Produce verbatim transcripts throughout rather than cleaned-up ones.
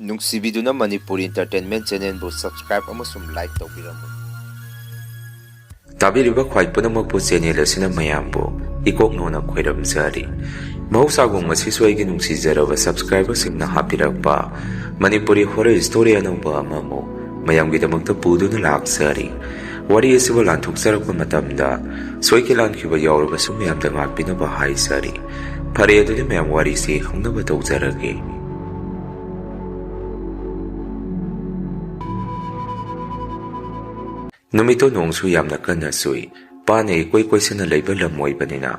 ꯅꯨꯡꯁꯤꯕꯤꯗꯨꯅ Manipuri Entertainment Channelꯕꯨ subscribe ꯑꯃꯁꯨꯡ like ꯇꯧꯕꯤꯔꯝꯃꯨ꯫ ꯇꯥꯕꯤꯔꯤꯕ ꯈ꯭ꯋꯥꯏ ꯄꯨꯝꯅꯃꯛꯄꯨ channel ꯑꯁꯤꯅ ꯃꯌꯥꯝꯕꯨ ꯏꯀꯣꯛ ꯅꯣꯟꯅ ꯈꯣꯏꯔꯝꯖꯔꯤ꯫ ꯃꯍꯧꯁꯥꯒꯨꯝ ꯉꯁꯤꯁꯨ ꯑꯩꯒꯤ ꯅꯨꯡꯁꯤꯖꯔꯕ subscriberꯁꯤꯡꯅ ꯍꯥꯞꯄꯤꯔꯛꯄ ꯃꯅꯤꯄꯨꯔꯤ horror story ꯑꯅꯧꯕ ꯑꯃꯃꯨꯛ ꯃꯌꯥꯝꯒꯤꯗꯃꯛꯇ ꯄꯨꯗꯨꯅ ꯂꯥꯛꯆꯔꯤ꯫ ꯋꯥꯔꯤ ꯑꯁꯤꯕꯨ ꯂꯥꯟꯊꯣꯛꯆꯔꯛꯄ ꯃꯇꯝꯗ ꯁꯣꯏꯈꯤ ꯂꯥꯟꯈꯤꯕ ꯌꯥꯎꯔꯕꯁꯨ ꯃꯌꯥꯝꯗ ꯉꯥꯛꯄꯤꯅꯕ ꯍꯥꯏꯖꯔꯤ꯫ ꯐꯔꯦ, ꯑꯗꯨꯗꯤ ꯃꯌꯥꯝ ꯋꯥꯔꯤꯁꯤ ꯍꯧꯅꯕ ꯇꯧꯖꯔꯒꯦ꯫ ꯅꯨꯃꯤꯠꯇꯣ ꯅꯣꯡꯁꯨ ꯌꯥꯝꯅ ꯀꯟꯅ ꯆꯨꯏ꯫ ꯄꯥꯠꯅ ꯏꯀꯣꯏ ꯀꯣꯏꯁꯤꯟꯅ ꯂꯩꯕ ꯂꯝ ꯑꯣꯏꯕꯅꯤꯅ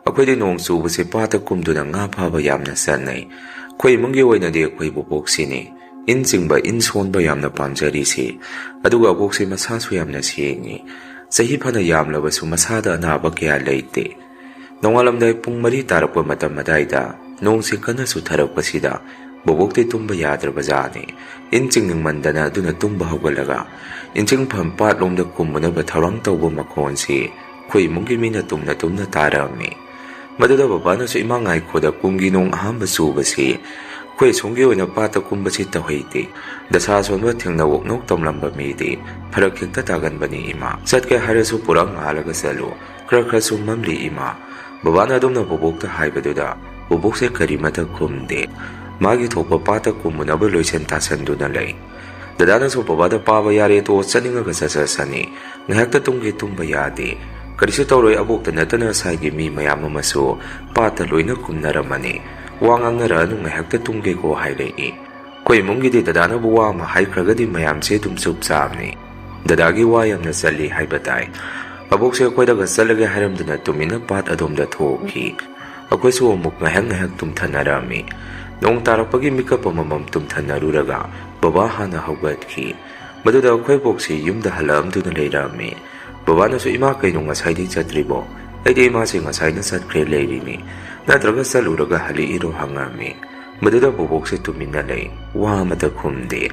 ꯑꯩꯈꯣꯏꯗꯤ ꯅꯣꯡ ꯆꯨꯕꯁꯦ ꯄꯥꯠꯇ ꯀꯨꯝꯗꯨꯅ ꯉꯥ ꯐꯥꯕ ꯌꯥꯝꯅ ꯆꯠꯅꯩ꯫ ꯑꯩꯈꯣꯏ ꯏꯃꯨꯡꯒꯤ ꯑꯣꯏꯅꯗꯤ ꯑꯩꯈꯣꯏ ꯕꯣꯕꯣꯛꯁꯤꯅꯤ ꯏꯟ ꯆꯤꯡꯕ, ꯏꯟ ꯁꯣꯟꯕ ꯌꯥꯝꯅ ꯄꯥꯝꯖꯔꯤꯁꯤ꯫ ꯑꯗꯨꯒ ꯑꯕꯣꯛꯁꯦ ꯃꯁꯥꯁꯨ ꯌꯥꯝꯅ ꯁꯦꯡꯉꯤ꯫ ꯆꯍꯤ ꯐꯅ ꯌꯥꯝꯂꯕꯁꯨ ꯃꯁꯥꯗ ꯑꯅꯥꯕ ꯀꯌꯥ ꯂꯩꯇꯦ꯫ ꯅꯣꯡꯉꯥꯜꯂꯝꯗꯥꯏ ꯄꯨꯡ ꯃꯔꯤ ꯇꯥꯔꯛꯄ ꯃꯇꯝ ꯑꯗꯥꯏꯗ ꯅꯣꯡꯁꯤ ꯀꯟꯅ ꯆꯨꯊꯔꯛꯄꯁꯤꯗ ꯕꯣꯕꯣꯛꯇꯤ ꯇꯨꯝꯕ ꯌꯥꯗ꯭ꯔꯕꯖꯥꯠꯅꯤ꯫ ꯏꯟ ꯆꯤꯡꯅꯤꯡꯃꯟꯗꯅ ꯑꯗꯨꯅ ꯇꯨꯝꯕ ꯍꯧꯒꯠꯂꯒ ꯏꯟꯆꯤꯡꯐꯝ ꯄꯥꯠꯂꯣꯝꯗ ꯀꯨꯝꯃꯨꯅꯕ ꯊꯧꯔꯥꯡ ꯇꯧꯕ ꯃꯈꯣꯟꯁꯤ ꯑꯩꯈꯣꯏ ꯏꯃꯨꯡꯒꯤ ꯃꯤꯅ ꯇꯨꯝꯅ ꯇꯨꯝꯅ ꯇꯥꯔꯛꯑꯝꯃꯤ꯫ ꯃꯗꯨꯗ ꯕꯕꯥꯅꯁꯨ, "ꯏꯃꯥ, ꯉꯥꯏꯈꯣꯗ, ꯀꯨꯝꯒꯤ ꯅꯣꯡ ꯑꯍꯥꯟꯕ ꯆꯨꯕꯁꯤ ꯑꯩꯈꯣꯏ ꯁꯣꯝꯒꯤ ꯑꯣꯏꯅ ꯄꯥꯠꯇ ꯀꯨꯝꯕꯁꯤ ꯇꯧꯍꯩꯗꯦ꯫ ꯗꯁꯥ ꯁꯣꯟꯕ ꯊꯦꯡꯅ ꯋꯣꯛꯅꯣꯛ ꯇꯝꯂꯝꯕ ꯃꯤꯗꯤ ꯐꯔꯛ ꯍꯦꯛꯇ ꯇꯥꯒꯟꯕꯅꯤ ꯏꯃꯥ꯫ ꯆꯠꯀꯦ ꯍꯥꯏꯔꯁꯨ ꯄꯨꯔꯥ ꯉꯥꯜꯂꯒ ꯆꯠꯂꯨ꯫ ꯈꯔ ꯈꯔꯁꯨ ꯃꯝꯂꯤ ꯏꯃꯥ꯫" ꯕꯕꯥꯅ ꯑꯗꯨꯝꯅ ꯕꯣꯕꯣꯛꯇ ꯍꯥꯏꯕꯗꯨꯗ ꯕꯣꯕꯣꯛꯁꯦ ꯀꯔꯤꯃꯠꯇ ꯈꯨꯝꯗꯦ꯫ ꯃꯥꯒꯤ ꯊꯣꯛꯄ ꯄꯥꯠꯇ ꯀꯨꯝꯃꯨꯅꯕ ꯂꯣꯏꯁꯟ ꯇꯥꯁꯟꯗꯨꯅ ꯂꯩ꯫ ꯗꯗꯥꯅꯁꯨ ꯕꯕꯥꯗ, "ꯄꯥꯕ ꯌꯥꯔꯦ, ꯇꯣ, ꯆꯠꯅꯤꯡꯉꯒ ꯆꯠꯆꯁꯅꯤ꯫ ꯉꯥꯏꯍꯥꯛꯇ ꯇꯨꯝꯒꯦ ꯇꯨꯝꯕ ꯌꯥꯗꯦ꯫ ꯀꯔꯤꯁꯨ ꯇꯧꯔꯣꯏ, ꯑꯕꯣꯛꯇ ꯅꯠꯇꯅ ꯁꯥꯏꯒꯤ ꯃꯤ ꯃꯌꯥꯝ ꯑꯃꯁꯨ ꯄꯥꯠꯇ ꯂꯣꯏꯅ ꯀꯨꯝꯅꯔꯝꯃꯅꯤ꯫ ꯋꯥ ꯉꯥꯡꯅꯔꯛꯑꯅꯨ, ꯉꯥꯏꯍꯥꯛꯇ ꯇꯨꯝꯒꯦꯀꯣ" ꯍꯥꯏꯔꯛꯏ꯫ ꯑꯩꯈꯣꯏ ꯏꯃꯨꯡꯒꯤꯗꯤ ꯗꯗꯥꯅꯕꯨ ꯋꯥ ꯑꯃ ꯍꯥꯏꯈ꯭ꯔꯒꯗꯤ ꯃꯌꯥꯝꯁꯦ ꯑꯗꯨꯝ ꯆꯨꯞ ꯆꯥꯞꯅꯤ꯫ ꯗꯗꯥꯒꯤ ꯋꯥ ꯌꯥꯝꯅ ꯆꯜꯂꯤ ꯍꯥꯏꯕ ꯇꯥꯏ꯫ ꯑꯕꯣꯛꯁꯦ ꯑꯩꯈꯣꯏꯗꯒ ꯆꯠꯂꯒꯦ ꯍꯥꯏꯔꯝꯗꯅ ꯇꯨꯃꯤꯟꯅ ꯄꯥꯠ ꯑꯗꯣꯝꯗ ꯊꯣꯛꯈꯤ꯫ ꯑꯩꯈꯣꯏꯁꯨ ꯑꯃꯨꯛ ꯉꯥꯏꯍꯥꯛ ꯉꯥꯏꯍꯥꯛ ꯇꯨꯝꯊꯅꯔꯝꯃꯤ꯫ ꯅꯣꯡ ꯇꯥꯔꯛꯄꯒꯤ ꯃꯤꯀꯞ ꯑꯃꯃꯝ ꯇꯨꯝꯊꯅꯔꯨꯔꯒ ꯕꯕꯥ ꯍꯥꯟꯅ ꯍꯧꯒꯠꯈꯤ꯫ ꯃꯗꯨꯗ ꯑꯩꯈꯣꯏ ꯕꯣꯛꯁꯤ ꯌꯨꯝꯗ ꯍꯜꯂꯛꯑꯝꯗꯨꯅ ꯂꯩꯔꯝꯃꯤ꯫ ꯕꯕꯥꯅꯁꯨ, "ꯏꯃꯥ ꯀꯩꯅꯣ ꯉꯁꯥꯏꯗꯩ ꯆꯠꯇ꯭ꯔꯤꯕꯣ?" ꯑꯩꯗꯤ ꯏꯃꯥꯁꯦ ꯉꯁꯥꯏꯅ ꯆꯠꯈ꯭ꯔꯦ ꯂꯩꯔꯤꯅꯤ꯫ "ꯅꯠꯇ꯭ꯔꯒ ꯆꯠꯂꯨꯔꯒ ꯍꯜꯂꯛꯏꯔꯣ?" ꯍꯪꯉꯝꯃꯤ꯫ ꯃꯗꯨꯗ ꯕꯣꯕꯣꯛꯁꯦ ꯇꯨꯃꯤꯟꯅ ꯂꯩ, ꯋꯥ ꯑꯃꯇ ꯈꯨꯝꯗꯦ꯫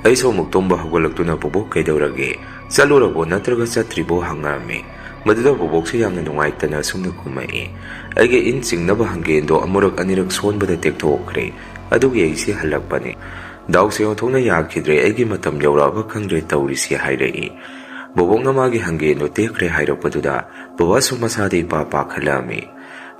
ꯑꯩꯁꯨ ꯑꯃꯨꯛ ꯇꯨꯝꯕ ꯍꯧꯒꯠꯂꯛꯇꯨꯅ, "ꯕꯣꯕꯣꯛ ꯀꯩꯗꯧꯔꯒꯦ? ꯆꯠꯂꯨꯔꯕꯣ ꯅꯠꯇ꯭ꯔꯒ ꯆꯠꯇ꯭ꯔꯤꯕꯣ?" ꯍꯪꯉꯝꯃꯤ꯫ ꯃꯗꯨꯗ ꯕꯣꯕꯣꯛꯁꯦ ꯌꯥꯝꯅ ꯅꯨꯡꯉꯥꯏꯇꯅ ꯑꯁꯨꯝꯅ ꯈꯨꯝꯃꯛꯏ, "ꯑꯩꯒꯤ ꯏꯟ ꯆꯤꯡꯅꯕ ꯍꯪꯒꯦꯟꯗꯣ ꯑꯃꯨꯔꯛ ꯑꯅꯤꯔꯛ ꯁꯣꯟꯕꯗ ꯇꯦꯛꯊꯣꯛꯈ꯭ꯔꯦ, ꯑꯗꯨꯒꯤ ꯑꯩꯁꯦ ꯍꯜꯂꯛꯄꯅꯤ꯫ "ꯗꯥꯎꯁꯦ ꯑꯣꯟꯊꯣꯛꯅ ꯌꯥꯈꯤꯗ꯭ꯔꯦ, ꯑꯩꯒꯤ ꯃꯇꯝ ꯌꯧꯔꯛꯑꯕ ꯈꯪꯗ꯭ꯔꯦ ꯇꯧꯔꯤꯁꯤ" ꯍꯥꯏꯔꯛꯏ꯫ ꯕꯣꯕꯣꯛꯅ ꯃꯥꯒꯤ ꯍꯪꯒꯦꯟꯗꯣ ꯇꯦꯛꯈ꯭ꯔꯦ ꯍꯥꯏꯔꯛꯄꯗꯨꯗ ꯕꯕꯥꯁꯨ ꯃꯁꯥꯗ ꯏꯄꯥ ꯄꯥꯈꯠꯂꯛꯑꯝꯃꯤ꯫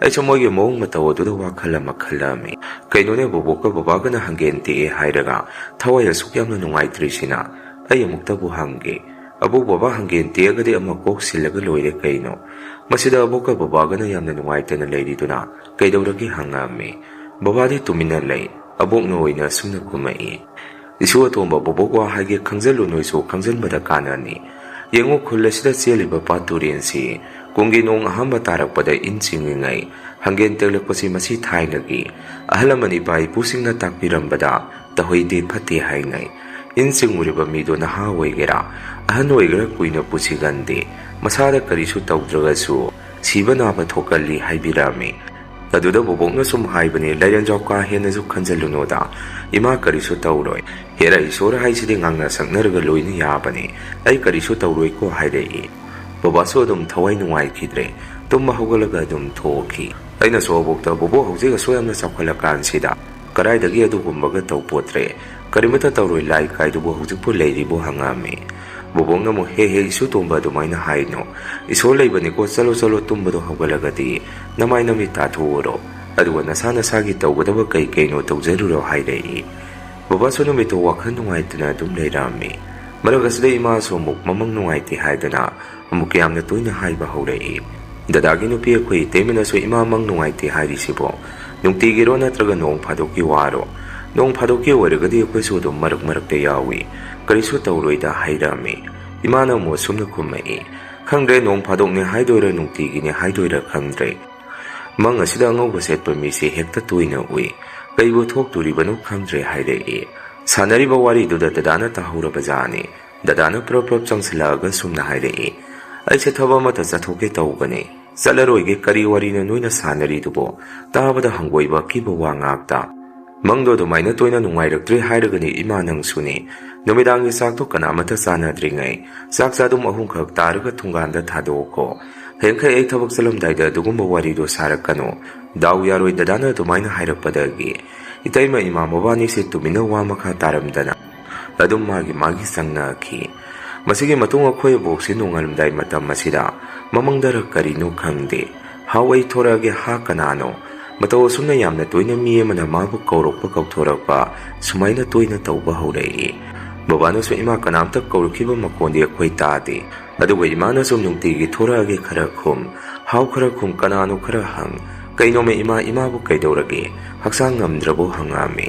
ꯑꯩꯁꯨ ꯃꯣꯏꯒꯤ ꯃꯑꯣꯡ ꯃꯇꯧ ꯑꯗꯨꯗ ꯋꯥꯈꯜ ꯑꯃ ꯈꯜꯂꯛꯑꯝꯃꯤ꯫ "ꯀꯩꯅꯣꯅꯦ, ꯕꯣꯕꯣꯛꯀ ꯕꯕꯥꯒꯅ ꯍꯪꯒꯦꯟ ꯇꯦꯛꯑꯦ ꯍꯥꯏꯔꯒ ꯊꯋꯥꯏ ꯑꯁꯨꯛ ꯌꯥꯝꯅ ꯅꯨꯡꯉꯥꯏꯇ꯭ꯔꯤꯁꯤꯅ? ꯑꯩ ꯑꯃꯨꯛꯇꯕꯨ ꯍꯪꯒꯦ, ꯑꯕꯣꯛ ꯕꯕꯥ ꯍꯪꯒꯦꯟ ꯇꯦꯛꯑꯒꯗꯤ ꯑꯃ ꯀꯣꯛ ꯁꯤꯜꯂꯒ ꯂꯣꯏꯔꯦ ꯀꯩꯅꯣ?" ꯃꯁꯤꯗ ꯑꯕꯣꯛꯀ ꯕꯕꯥꯒꯅ ꯌꯥꯝꯅ ꯅꯨꯡꯉꯥꯏꯇꯅ ꯂꯩꯔꯤꯗꯨꯅ "ꯀꯩꯗꯧꯔꯒꯦ?" ꯍꯪꯉꯛꯑꯝꯃꯤ꯫ ꯕꯕꯥꯗꯤ ꯇꯨꯃꯤꯟꯅ ꯂꯩ꯫ ꯑꯕꯣꯛꯅ ꯑꯣꯏꯅ ꯑꯁꯨꯝꯅ ꯈꯨꯝꯃꯛꯏ, "ꯏꯁꯨ ꯑꯇꯣꯝꯕ, ꯕꯣꯕꯣꯛ ꯋꯥ ꯍꯥꯏꯒꯦ, ꯈꯪꯖꯜꯂꯨ, ꯅꯣꯏꯁꯨ ꯈꯪꯖꯟꯕꯗ ꯀꯥꯟꯅꯅꯤ꯫ ꯌꯦꯡꯉꯨ, ꯈꯨꯜ ꯑꯁꯤꯗ ꯆꯦꯜꯂꯤꯕ ꯄꯥꯠ ꯇꯨꯔꯦꯟꯁꯤ ꯀꯨꯝꯒꯤ ꯅꯣꯡ ꯑꯍꯥꯟꯕ ꯇꯥꯔꯛꯄꯗ ꯏꯟ ꯆꯤꯡꯉꯤꯉꯩ ꯍꯪꯒꯦꯟ ꯇꯦꯛꯂꯛꯄꯁꯤ ꯃꯁꯤ ꯊꯥꯏꯅꯒꯤ ꯑꯍꯜ ꯂꯃꯟ ꯏꯄꯥ ꯏꯄꯨꯁꯤꯡꯅ ꯇꯥꯛꯄꯤꯔꯝꯕꯗ ꯇꯧꯍꯩꯗꯦ, ꯐꯠꯇꯦ ꯍꯥꯏꯅꯩ꯫ ꯏꯟ ꯆꯤꯡꯉꯨꯔꯤꯕ ꯃꯤꯗꯣ ꯅꯍꯥ ꯑꯣꯏꯒꯦꯔꯥ, ꯑꯍꯟ ꯑꯣꯏꯒꯦꯔꯥ, ꯀꯨꯏꯅ ꯄꯨꯁꯤꯒꯟꯗꯦ꯫ ꯃꯁꯥꯗ ꯀꯔꯤꯁꯨ ꯇꯧꯗ꯭ꯔꯒꯁꯨ ꯁꯤꯕ ꯅꯥꯕ ꯊꯣꯛꯀꯜꯂꯤ" ꯍꯥꯏꯕꯤꯔꯛꯑꯝꯃꯤ꯫ ꯑꯗꯨꯗ ꯕꯣꯕꯣꯛꯅ ꯁꯨꯝ ꯍꯥꯏꯕꯅꯤ, "ꯂꯥꯏꯔꯦꯟꯖꯥꯎ, ꯀꯥ ꯍꯦꯟꯅꯁꯨ ꯈꯟꯖꯜꯂꯨꯅꯣꯗ, ꯏꯃꯥ ꯀꯔꯤꯁꯨ ꯇꯧꯔꯣꯏ꯫ ꯍꯦꯔꯥ, ꯏꯁꯣꯔ ꯍꯥꯏꯁꯤꯗꯤ ꯉꯥꯡꯅ ꯁꯛꯅꯔꯒ ꯂꯣꯏꯅ ꯌꯥꯕꯅꯤ, ꯑꯩ ꯀꯔꯤꯁꯨ ꯇꯧꯔꯣꯏꯀꯣ" ꯍꯥꯏꯔꯛꯏ꯫ ꯕꯕꯥꯁꯨ ꯑꯗꯨꯝ ꯊꯋꯥꯏ ꯅꯨꯡꯉꯥꯏꯈꯤꯗ꯭ꯔꯦ꯫ ꯇꯨꯝꯕ ꯍꯧꯒꯠꯂꯒ ꯑꯗꯨꯝ ꯊꯣꯛꯈꯤ꯫ ꯑꯩꯅꯁꯨ ꯑꯕꯣꯛꯇ, "ꯕꯣꯕꯣꯛ, ꯍꯧꯖꯤꯛ ꯑꯁꯨꯛ ꯌꯥꯝꯅ ꯆꯥꯎꯈꯠꯂꯀꯥꯟꯁꯤꯗ ꯀꯗꯥꯏꯗꯒꯤ ꯑꯗꯨꯒꯨꯝꯕꯒ ꯇꯧꯄꯣꯠꯇ꯭ꯔꯦ, ꯀꯔꯤꯃꯠꯇ ꯇꯧꯔꯣꯏ, ꯂꯥꯏ ꯀꯥꯏꯗꯨꯕꯨ ꯍꯧꯖꯤꯛꯄꯨ ꯂꯩꯔꯤꯕꯣ?" ꯍꯪꯉꯛꯑꯝꯃꯤ꯫ ꯕꯣꯕꯣꯛꯅ ꯑꯃꯨꯛ, "ꯍꯦ ꯍꯦ, ꯏꯁꯨ ꯇꯣꯝꯕ, ꯑꯗꯨꯃꯥꯏꯅ ꯍꯥꯏꯅꯣ, ꯏꯁꯣꯔ ꯂꯩꯕꯅꯤꯀꯣ, ꯆꯠꯂꯣ ꯆꯠꯂꯣ, ꯇꯨꯝꯕꯗꯣ ꯍꯧꯒꯠꯂꯒꯗꯤ ꯅꯃꯥꯏ ꯅꯃꯤꯠ ꯇꯥꯊꯣꯛꯎꯔꯣ, ꯑꯗꯨꯒ ꯅꯁꯥ ꯅꯁꯥꯒꯤ ꯇꯧꯒꯗꯕ ꯀꯩ ꯀꯩꯅꯣ ꯇꯧꯖꯔꯨꯔꯣ" ꯍꯥꯏꯔꯛꯏ꯫ ꯕꯕꯥꯁꯨ ꯅꯨꯃꯤꯠꯇꯣ ꯋꯥꯈꯜ ꯅꯨꯡꯉꯥꯏꯇꯅ ꯑꯗꯨꯝ ꯂꯩꯔꯛꯑꯝꯃꯤ꯫ ꯃꯔꯛ ꯑꯁꯤꯗ ꯏꯃꯥꯁꯨ ꯑꯃꯨꯛ ꯃꯃꯪ ꯅꯨꯡꯉꯥꯏꯇꯦ ꯍꯥꯏꯗꯅ ꯑꯃꯨꯛ ꯌꯥꯝꯅ ꯇꯣꯏꯅ ꯍꯥꯏꯕ ꯍꯧꯔꯛꯏ꯫ ꯗꯗꯥꯒꯤ ꯅꯨꯄꯤ ꯑꯩꯈꯣꯏ ꯏꯇꯩꯃꯅꯁꯨ ꯏꯃꯥ ꯃꯪ ꯅꯨꯡꯉꯥꯏꯇꯦ ꯍꯥꯏꯔꯤꯁꯤꯕꯣ ꯅꯨꯡꯇꯤꯒꯤꯔꯣ, ꯅꯠꯇ꯭ꯔꯒ ꯅꯣꯡ ꯐꯥꯗꯣꯛꯀꯤ ꯋꯥꯔꯣ? "ꯅꯣꯡ ꯐꯥꯗꯣꯛꯀꯤ ꯑꯣꯏꯔꯒꯗꯤ ꯑꯩꯈꯣꯏꯁꯨ ꯑꯗꯨꯝ ꯃꯔꯛ ꯃꯔꯛꯇ ꯌꯥꯎꯏ, ꯀꯔꯤꯁꯨ ꯇꯧꯔꯣꯏꯗ" ꯍꯥꯏꯔꯛꯑꯝꯃꯤ꯫ ꯏꯃꯥꯅ ꯑꯃꯨꯛ ꯑꯁꯨꯝꯅ ꯈꯨꯝꯃꯛꯏ, "ꯈꯪꯗ꯭ꯔꯦ, ꯅꯣꯡ ꯐꯥꯗꯣꯛꯅꯦ ꯍꯥꯏꯗꯣꯏꯔꯥ ꯅꯨꯡꯇꯤꯒꯤꯅꯦ ꯍꯥꯏꯗꯣꯏꯔꯥ ꯈꯪꯗ꯭ꯔꯦ꯫ ꯃꯪ ꯑꯁꯤꯗ ꯑꯉꯧꯕ ꯁꯦꯠꯄ ꯃꯤꯁꯦ ꯍꯦꯛꯇ ꯇꯣꯏꯅ ꯎꯏ꯫ ꯀꯩꯕꯨ ꯊꯣꯛꯇꯣꯔꯤꯕꯅꯣ ꯈꯪꯗ꯭ꯔꯦ" ꯍꯥꯏꯔꯛꯏ꯫ ꯁꯥꯟꯅꯔꯤꯕ ꯋꯥꯔꯤꯗꯨꯗ ꯗꯗꯥꯅ ꯇꯥꯍꯧꯔꯕ ꯖꯥꯠꯅꯤ꯫ ꯗꯗꯥꯅ ꯄ꯭ꯔꯞ ꯄ꯭ꯔꯞ ꯆꯪꯁꯤꯜꯂꯛꯑꯒ ꯁꯨꯝꯅ ꯍꯥꯏꯔꯛꯏ, "ꯑꯩꯁꯦ ꯊꯕꯛ ꯑꯃꯠꯇ ꯆꯠꯊꯣꯛꯀꯦ ꯇꯧꯕꯅꯦ꯫ ꯆꯠꯂꯔꯣꯏꯒꯦ, ꯀꯔꯤ ꯋꯥꯔꯤꯅꯣ ꯅꯣꯏꯅ ꯁꯥꯟꯅꯔꯤꯗꯨꯕꯣ? ꯇꯥꯕꯗ ꯍꯪꯒꯣꯏꯕ, ꯑꯀꯤꯕ ꯋꯥ ꯉꯥꯛꯇ꯫ ꯃꯪꯗꯣ ꯑꯗꯨꯃꯥꯏꯅ ꯇꯣꯏꯅ ꯅꯨꯡꯉꯥꯏꯔꯛꯇ꯭ꯔꯦ ꯍꯥꯏꯔꯒꯅꯤ ꯏꯃꯥ ꯅꯪꯁꯨꯅꯤ꯫ ꯅꯨꯃꯤꯗꯥꯡꯒꯤ ꯆꯥꯛꯇꯣ ꯀꯅꯥꯃꯠꯇ ꯆꯥꯅꯗ꯭ꯔꯤꯉꯩ ꯆꯥꯛ ꯆꯥꯗꯨꯝ ꯑꯍꯨꯝꯈꯛ ꯇꯥꯔꯒ ꯊꯣꯡꯒꯥꯟꯗ ꯊꯥꯗꯣꯛꯈꯣ꯫ ꯍꯌꯦꯡꯈꯩ ꯑꯩ ꯊꯕꯛ ꯆꯠꯂꯝꯗꯥꯏꯗ ꯑꯗꯨꯒꯨꯝꯕ ꯋꯥꯔꯤꯗꯣ ꯁꯥꯔꯛꯀꯅꯨ꯫ ꯗꯥꯎ ꯌꯥꯔꯣꯏ ꯗꯗꯥꯅ ꯑꯗꯨꯃꯥꯏꯅ ꯍꯥꯏꯔꯛꯄꯗꯒꯤ ꯏꯇꯩꯃ ꯏꯃꯥ ꯃꯕꯥꯅꯤꯁꯦ ꯇꯨꯃꯤꯟꯅ ꯋꯥ ꯃꯈꯥ ꯇꯥꯔꯝꯗꯅ ꯑꯗꯨꯝ ꯃꯥꯒꯤ ꯃꯥꯒꯤ ꯆꯪꯅꯈꯤ꯫ ꯃꯁꯤꯒꯤ ꯃꯇꯨꯡ ꯑꯩꯈꯣꯏ ꯑꯕꯣꯛꯁꯤ ꯅꯣꯡꯉꯥꯜꯂꯝꯗꯥꯏ ꯃꯇꯝ ꯑꯁꯤꯗ ꯃꯃꯪꯗꯔ ꯀꯔꯤꯅꯣ ꯈꯪꯗꯦ, "ꯍꯥꯎ, ꯑꯩ ꯊꯣꯔꯛꯑꯒꯦ, ꯍꯥ, ꯀꯅꯥꯅꯣ?" ꯃꯇꯧ ꯑꯁꯨꯝꯅ ꯌꯥꯝꯅ ꯇꯣꯏꯅ ꯃꯤ ꯑꯃꯅ ꯃꯥꯕꯨ ꯀꯧꯔꯛꯄ ꯀꯧꯊꯣꯔꯛꯄ ꯁꯨꯃꯥꯏꯅ ꯇꯣꯏꯅ ꯇꯧꯕ ꯍꯧꯔꯛꯏ꯫ ꯕꯕꯥꯅꯁꯨ, "ꯏꯃꯥ, ꯀꯅꯥꯝꯇ ꯀꯧꯔꯛꯈꯤꯕ ꯃꯈꯣꯟꯗꯤ ꯑꯩꯈꯣꯏ ꯇꯥꯗꯦ"꯫ ꯑꯗꯨꯒ ꯏꯃꯥꯅꯁꯨ ꯅꯨꯡꯇꯤꯒꯤ ꯊꯣꯔꯛꯑꯒꯦ ꯈꯔ ꯈꯨꯝ, ꯍꯥꯎ ꯈꯔ ꯈꯨꯝ, ꯀꯅꯥꯅꯣ ꯈꯔ ꯍꯪ, "ꯀꯩꯅꯣꯃꯦ ꯏꯃꯥ, ꯏꯃꯥꯕꯨ ꯀꯩꯗꯧꯔꯒꯦ? ꯍꯛꯆꯥꯡ ꯉꯝꯗ꯭ꯔꯕꯣ?" ꯍꯪꯉꯛꯑꯝꯃꯤ꯫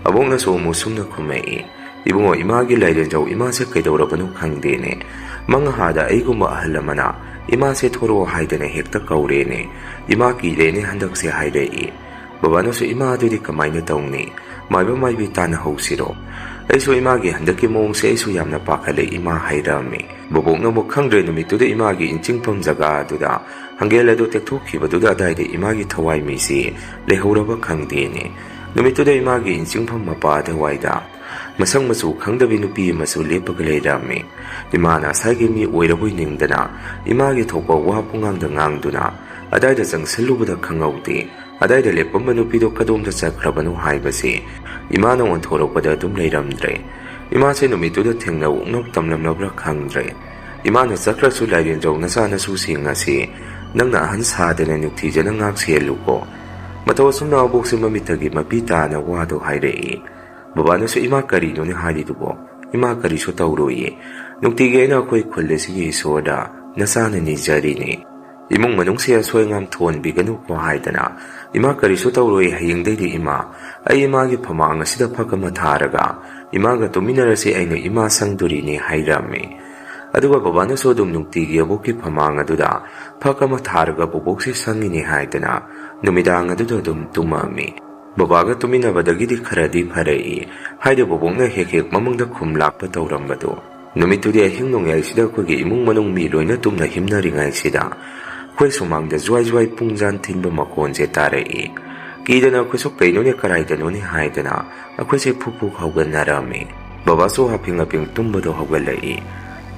ꯑꯕꯣꯛꯅꯁꯨ ꯑꯃꯨꯛ ꯁꯨꯝꯅ ꯈꯨꯝꯃꯛꯏ, "ꯏꯕꯨꯡꯉꯣ, ꯏꯃꯥꯒꯤ ꯂꯥꯏꯔꯦꯟꯖꯧ ꯏꯃꯥꯁꯦ ꯀꯩꯗꯧꯔꯕꯅꯣ ꯈꯪꯗꯦꯅꯦ꯫ ꯃꯪꯍꯥꯗ ꯑꯩꯒꯨꯝꯕ ꯑꯍꯜ ꯑꯃꯅ ꯏꯃꯥꯁꯦ ꯊꯣꯔꯛꯑꯣ ꯍꯥꯏꯗꯅ ꯍꯦꯛꯇ ꯀꯧꯔꯦꯅꯦ꯫ ꯏꯃꯥ ꯀꯤꯔꯦꯅꯦ ꯍꯟꯗꯛꯁꯦ" ꯍꯥꯏꯔꯛꯏ꯫ ꯕꯕꯥꯅꯁꯨ, "ꯏꯃꯥ, ꯑꯗꯨꯗꯤ ꯀꯃꯥꯏꯅ ꯇꯧꯅꯤ? ꯃꯥꯏꯕ ꯃꯥꯏꯕꯤ ꯇꯥꯟꯅꯍꯧꯁꯤꯔꯣ? ꯑꯩꯁꯨ ꯏꯃꯥꯒꯤ ꯍꯟꯗꯛꯀꯤ ꯃꯑꯣꯡꯁꯦ ꯑꯩꯁꯨ ꯌꯥꯝꯅ ꯄꯥꯈꯠꯂꯦ ꯏꯃꯥ" ꯍꯥꯏꯔꯛꯑꯝꯃꯤ꯫ ꯕꯕꯣꯛꯅ ꯑꯃꯨꯛ, "ꯈꯪꯗ꯭ꯔꯦ, ꯅꯨꯃꯤꯠꯇꯨꯗ ꯏꯃꯥꯒꯤ ꯏꯟꯆꯤꯡꯐꯝ ꯖꯒꯥ ꯑꯗꯨꯗ ꯍꯪꯒꯦꯜ ꯑꯗꯨ ꯇꯦꯛꯊꯣꯛꯈꯤꯕꯗꯨꯗ ꯑꯗꯥꯏꯗ ꯏꯃꯥꯒꯤ ꯊꯋꯥꯏ ꯃꯤꯁꯤ ꯂꯩꯍꯧꯔꯕ ꯈꯪꯗꯦꯅꯦ꯫ ꯅꯨꯃꯤꯠꯇꯨꯗ ꯏꯃꯥꯒꯤ ꯏꯟꯆꯤꯡꯐꯝ ꯃꯄꯥ ꯑꯗꯨꯋꯥꯏꯗ ꯃꯁꯛ ꯃꯆꯨ ꯈꯪꯗꯕꯤ ꯅꯨꯄꯤ ꯑꯃꯁꯨ ꯂꯦꯞꯄꯒ ꯂꯩꯔꯝꯃꯤ꯫ ꯏꯃꯥꯅ ꯑꯁꯥꯏꯒꯤ ꯃꯤ ꯑꯣꯏꯔꯕꯣꯏ ꯅꯤꯡꯗꯅ ꯏꯃꯥꯒꯤ ꯊꯣꯛꯄ ꯋꯥ ꯄꯨꯡꯉꯥꯡꯗ ꯉꯥꯡꯗꯨꯅ ꯑꯗꯥꯏꯗ ꯆꯪꯁꯤꯜꯂꯨꯕꯗ ꯈꯪꯍꯧꯗꯦ꯫ ꯑꯗꯥꯏꯗ ꯂꯦꯞꯄꯝꯕ ꯅꯨꯄꯤꯗꯣ ꯀꯗꯣꯝꯗ ꯆꯠꯈ꯭ꯔꯕꯅꯣ ꯍꯥꯏꯕꯁꯤ ꯏꯃꯥꯅ ꯑꯣꯟꯊꯣꯔꯛꯄꯗ ꯑꯗꯨꯝ ꯂꯩꯔꯝꯗ꯭ꯔꯦ꯫ ꯏꯃꯥꯁꯦ ꯅꯨꯃꯤꯠꯇꯨꯗ ꯊꯦꯡꯅ ꯎꯛꯅꯧ ꯇꯝꯂꯝꯂꯕ꯭ꯔꯥ ꯈꯪꯗ꯭ꯔꯦ꯫ ꯏꯃꯥꯅ ꯆꯠꯈ꯭ꯔꯁꯨ ꯂꯥꯏꯔꯦꯟꯖꯧ ꯅꯆꯥꯅꯁꯨꯁꯤꯡ ꯑꯁꯤ ꯅꯪꯅ ꯑꯍꯟ ꯁꯥꯗꯅ ꯅꯤꯡꯊꯤꯖꯅ ꯉꯥꯛ ꯁꯦꯜꯂꯨꯀꯣ꯫ ꯃꯇꯧ ꯑꯁꯨꯝꯅ ꯑꯕꯣꯛꯁꯦ ꯃꯃꯤꯠꯇꯒꯤ ꯃꯄꯤ ꯇꯥꯅ ꯋꯥꯗꯣ ꯍꯥꯏꯔꯛꯏ꯫ ꯕꯕꯥꯅꯁꯨ, "ꯏꯃꯥ, ꯀꯔꯤꯅꯣꯅꯦ ꯍꯥꯏꯔꯤꯗꯨꯕꯣ? ꯏꯃꯥ ꯀꯔꯤꯁꯨ ꯇꯧꯔꯣꯏꯌꯦ꯫ ꯅꯨꯡꯇꯤꯒꯤ ꯑꯩꯅ ꯑꯩꯈꯣꯏ ꯈꯨꯜ ꯑꯁꯤꯒꯤ ꯏꯁꯣꯔꯗ ꯅꯆꯥꯅ ꯅꯤꯖꯔꯤꯅꯦ꯫ ꯏꯃꯨꯡ ꯃꯅꯨꯡꯁꯦ ꯑꯁꯣꯏ ꯑꯉꯥꯝ ꯊꯣꯟꯕꯤꯒꯅꯨꯀꯣ" ꯍꯥꯏꯗꯅ, "ꯏꯃꯥ, ꯀꯔꯤꯁꯨ ꯇꯧꯔꯣꯏ, ꯍꯌꯦꯡꯗꯩꯗꯤ ꯏꯃꯥ, ꯑꯩ ꯏꯃꯥꯒꯤ ꯐꯃꯥꯡ ꯑꯁꯤꯗ ꯐꯛ ꯑꯃ ꯊꯥꯔꯒ ꯏꯃꯥꯒ ꯇꯨꯃꯤꯟꯅꯔꯁꯤ, ꯑꯩꯅ ꯏꯃꯥ ꯁꯪꯗꯣꯔꯤꯅꯦ" ꯍꯥꯏꯔꯝꯃꯤ꯫ ꯑꯗꯨꯒ ꯕꯕꯥꯅꯁꯨ ꯑꯗꯨꯝ ꯅꯨꯡꯇꯤꯒꯤ ꯑꯕꯣꯛꯀꯤ ꯐꯃꯥꯡ ꯑꯗꯨꯗ ꯐꯛ ꯑꯃ ꯊꯥꯔꯒ ꯕꯣꯕꯣꯛꯁꯦ ꯁꯪꯉꯤꯅꯦ ꯍꯥꯏꯗꯅ ꯅꯨꯃꯤꯗꯥꯡ ꯑꯗꯨꯗ ꯑꯗꯨꯝ ꯇꯨꯝꯃꯝꯃꯤ꯫ ꯕꯕꯥꯒ ꯇꯨꯃꯤꯟꯅꯕꯗꯒꯤꯗꯤ ꯈꯔꯗꯤ ꯐꯔꯛꯏ꯫ ꯍꯥꯏꯗꯤ ꯕꯣꯕꯣꯛꯅ ꯍꯦꯛ ꯍꯦꯛ ꯃꯃꯪꯗ ꯈꯨꯝ ꯂꯥꯛꯄ ꯇꯧꯔꯝꯕꯗꯣ꯫ ꯅꯨꯃꯤꯠꯇꯨꯗꯤ ꯑꯍꯤꯡ ꯅꯣꯡꯌꯥꯏꯁꯤꯗ ꯑꯩꯈꯣꯏꯒꯤ ꯏꯃꯨꯡ ꯃꯅꯨꯡ ꯃꯤ ꯂꯣꯏꯅ ꯇꯨꯝꯅ ꯍꯤꯞꯅꯔꯤꯉꯩꯁꯤꯗ ꯑꯩꯈꯣꯏ ꯁꯨꯃꯥꯡꯗ ꯖ꯭ꯋꯥꯏ ꯖ꯭ꯋꯥꯏ ꯄꯨꯡꯖꯥꯟ ꯊꯤꯟꯕ ꯃꯈꯣꯟꯁꯦ ꯇꯥꯔꯛꯏ꯫ ꯀꯤꯗꯅ ꯑꯩꯈꯣꯏꯁꯨ "ꯀꯩꯅꯣꯅꯦ, ꯀꯗꯥꯏꯗꯅꯣꯅꯦ?" ꯍꯥꯏꯗꯅ ꯑꯩꯈꯣꯏꯁꯦ ꯐꯨꯛ ꯐꯨꯛ ꯍꯧꯒꯠꯅꯔꯝꯃꯤ꯫ ꯕꯕꯥꯁꯨ ꯍꯥꯐꯤꯡ ꯍꯥꯐꯤꯡ ꯇꯨꯝꯕꯗꯣ ꯍꯧꯒꯠꯂꯛꯏ꯫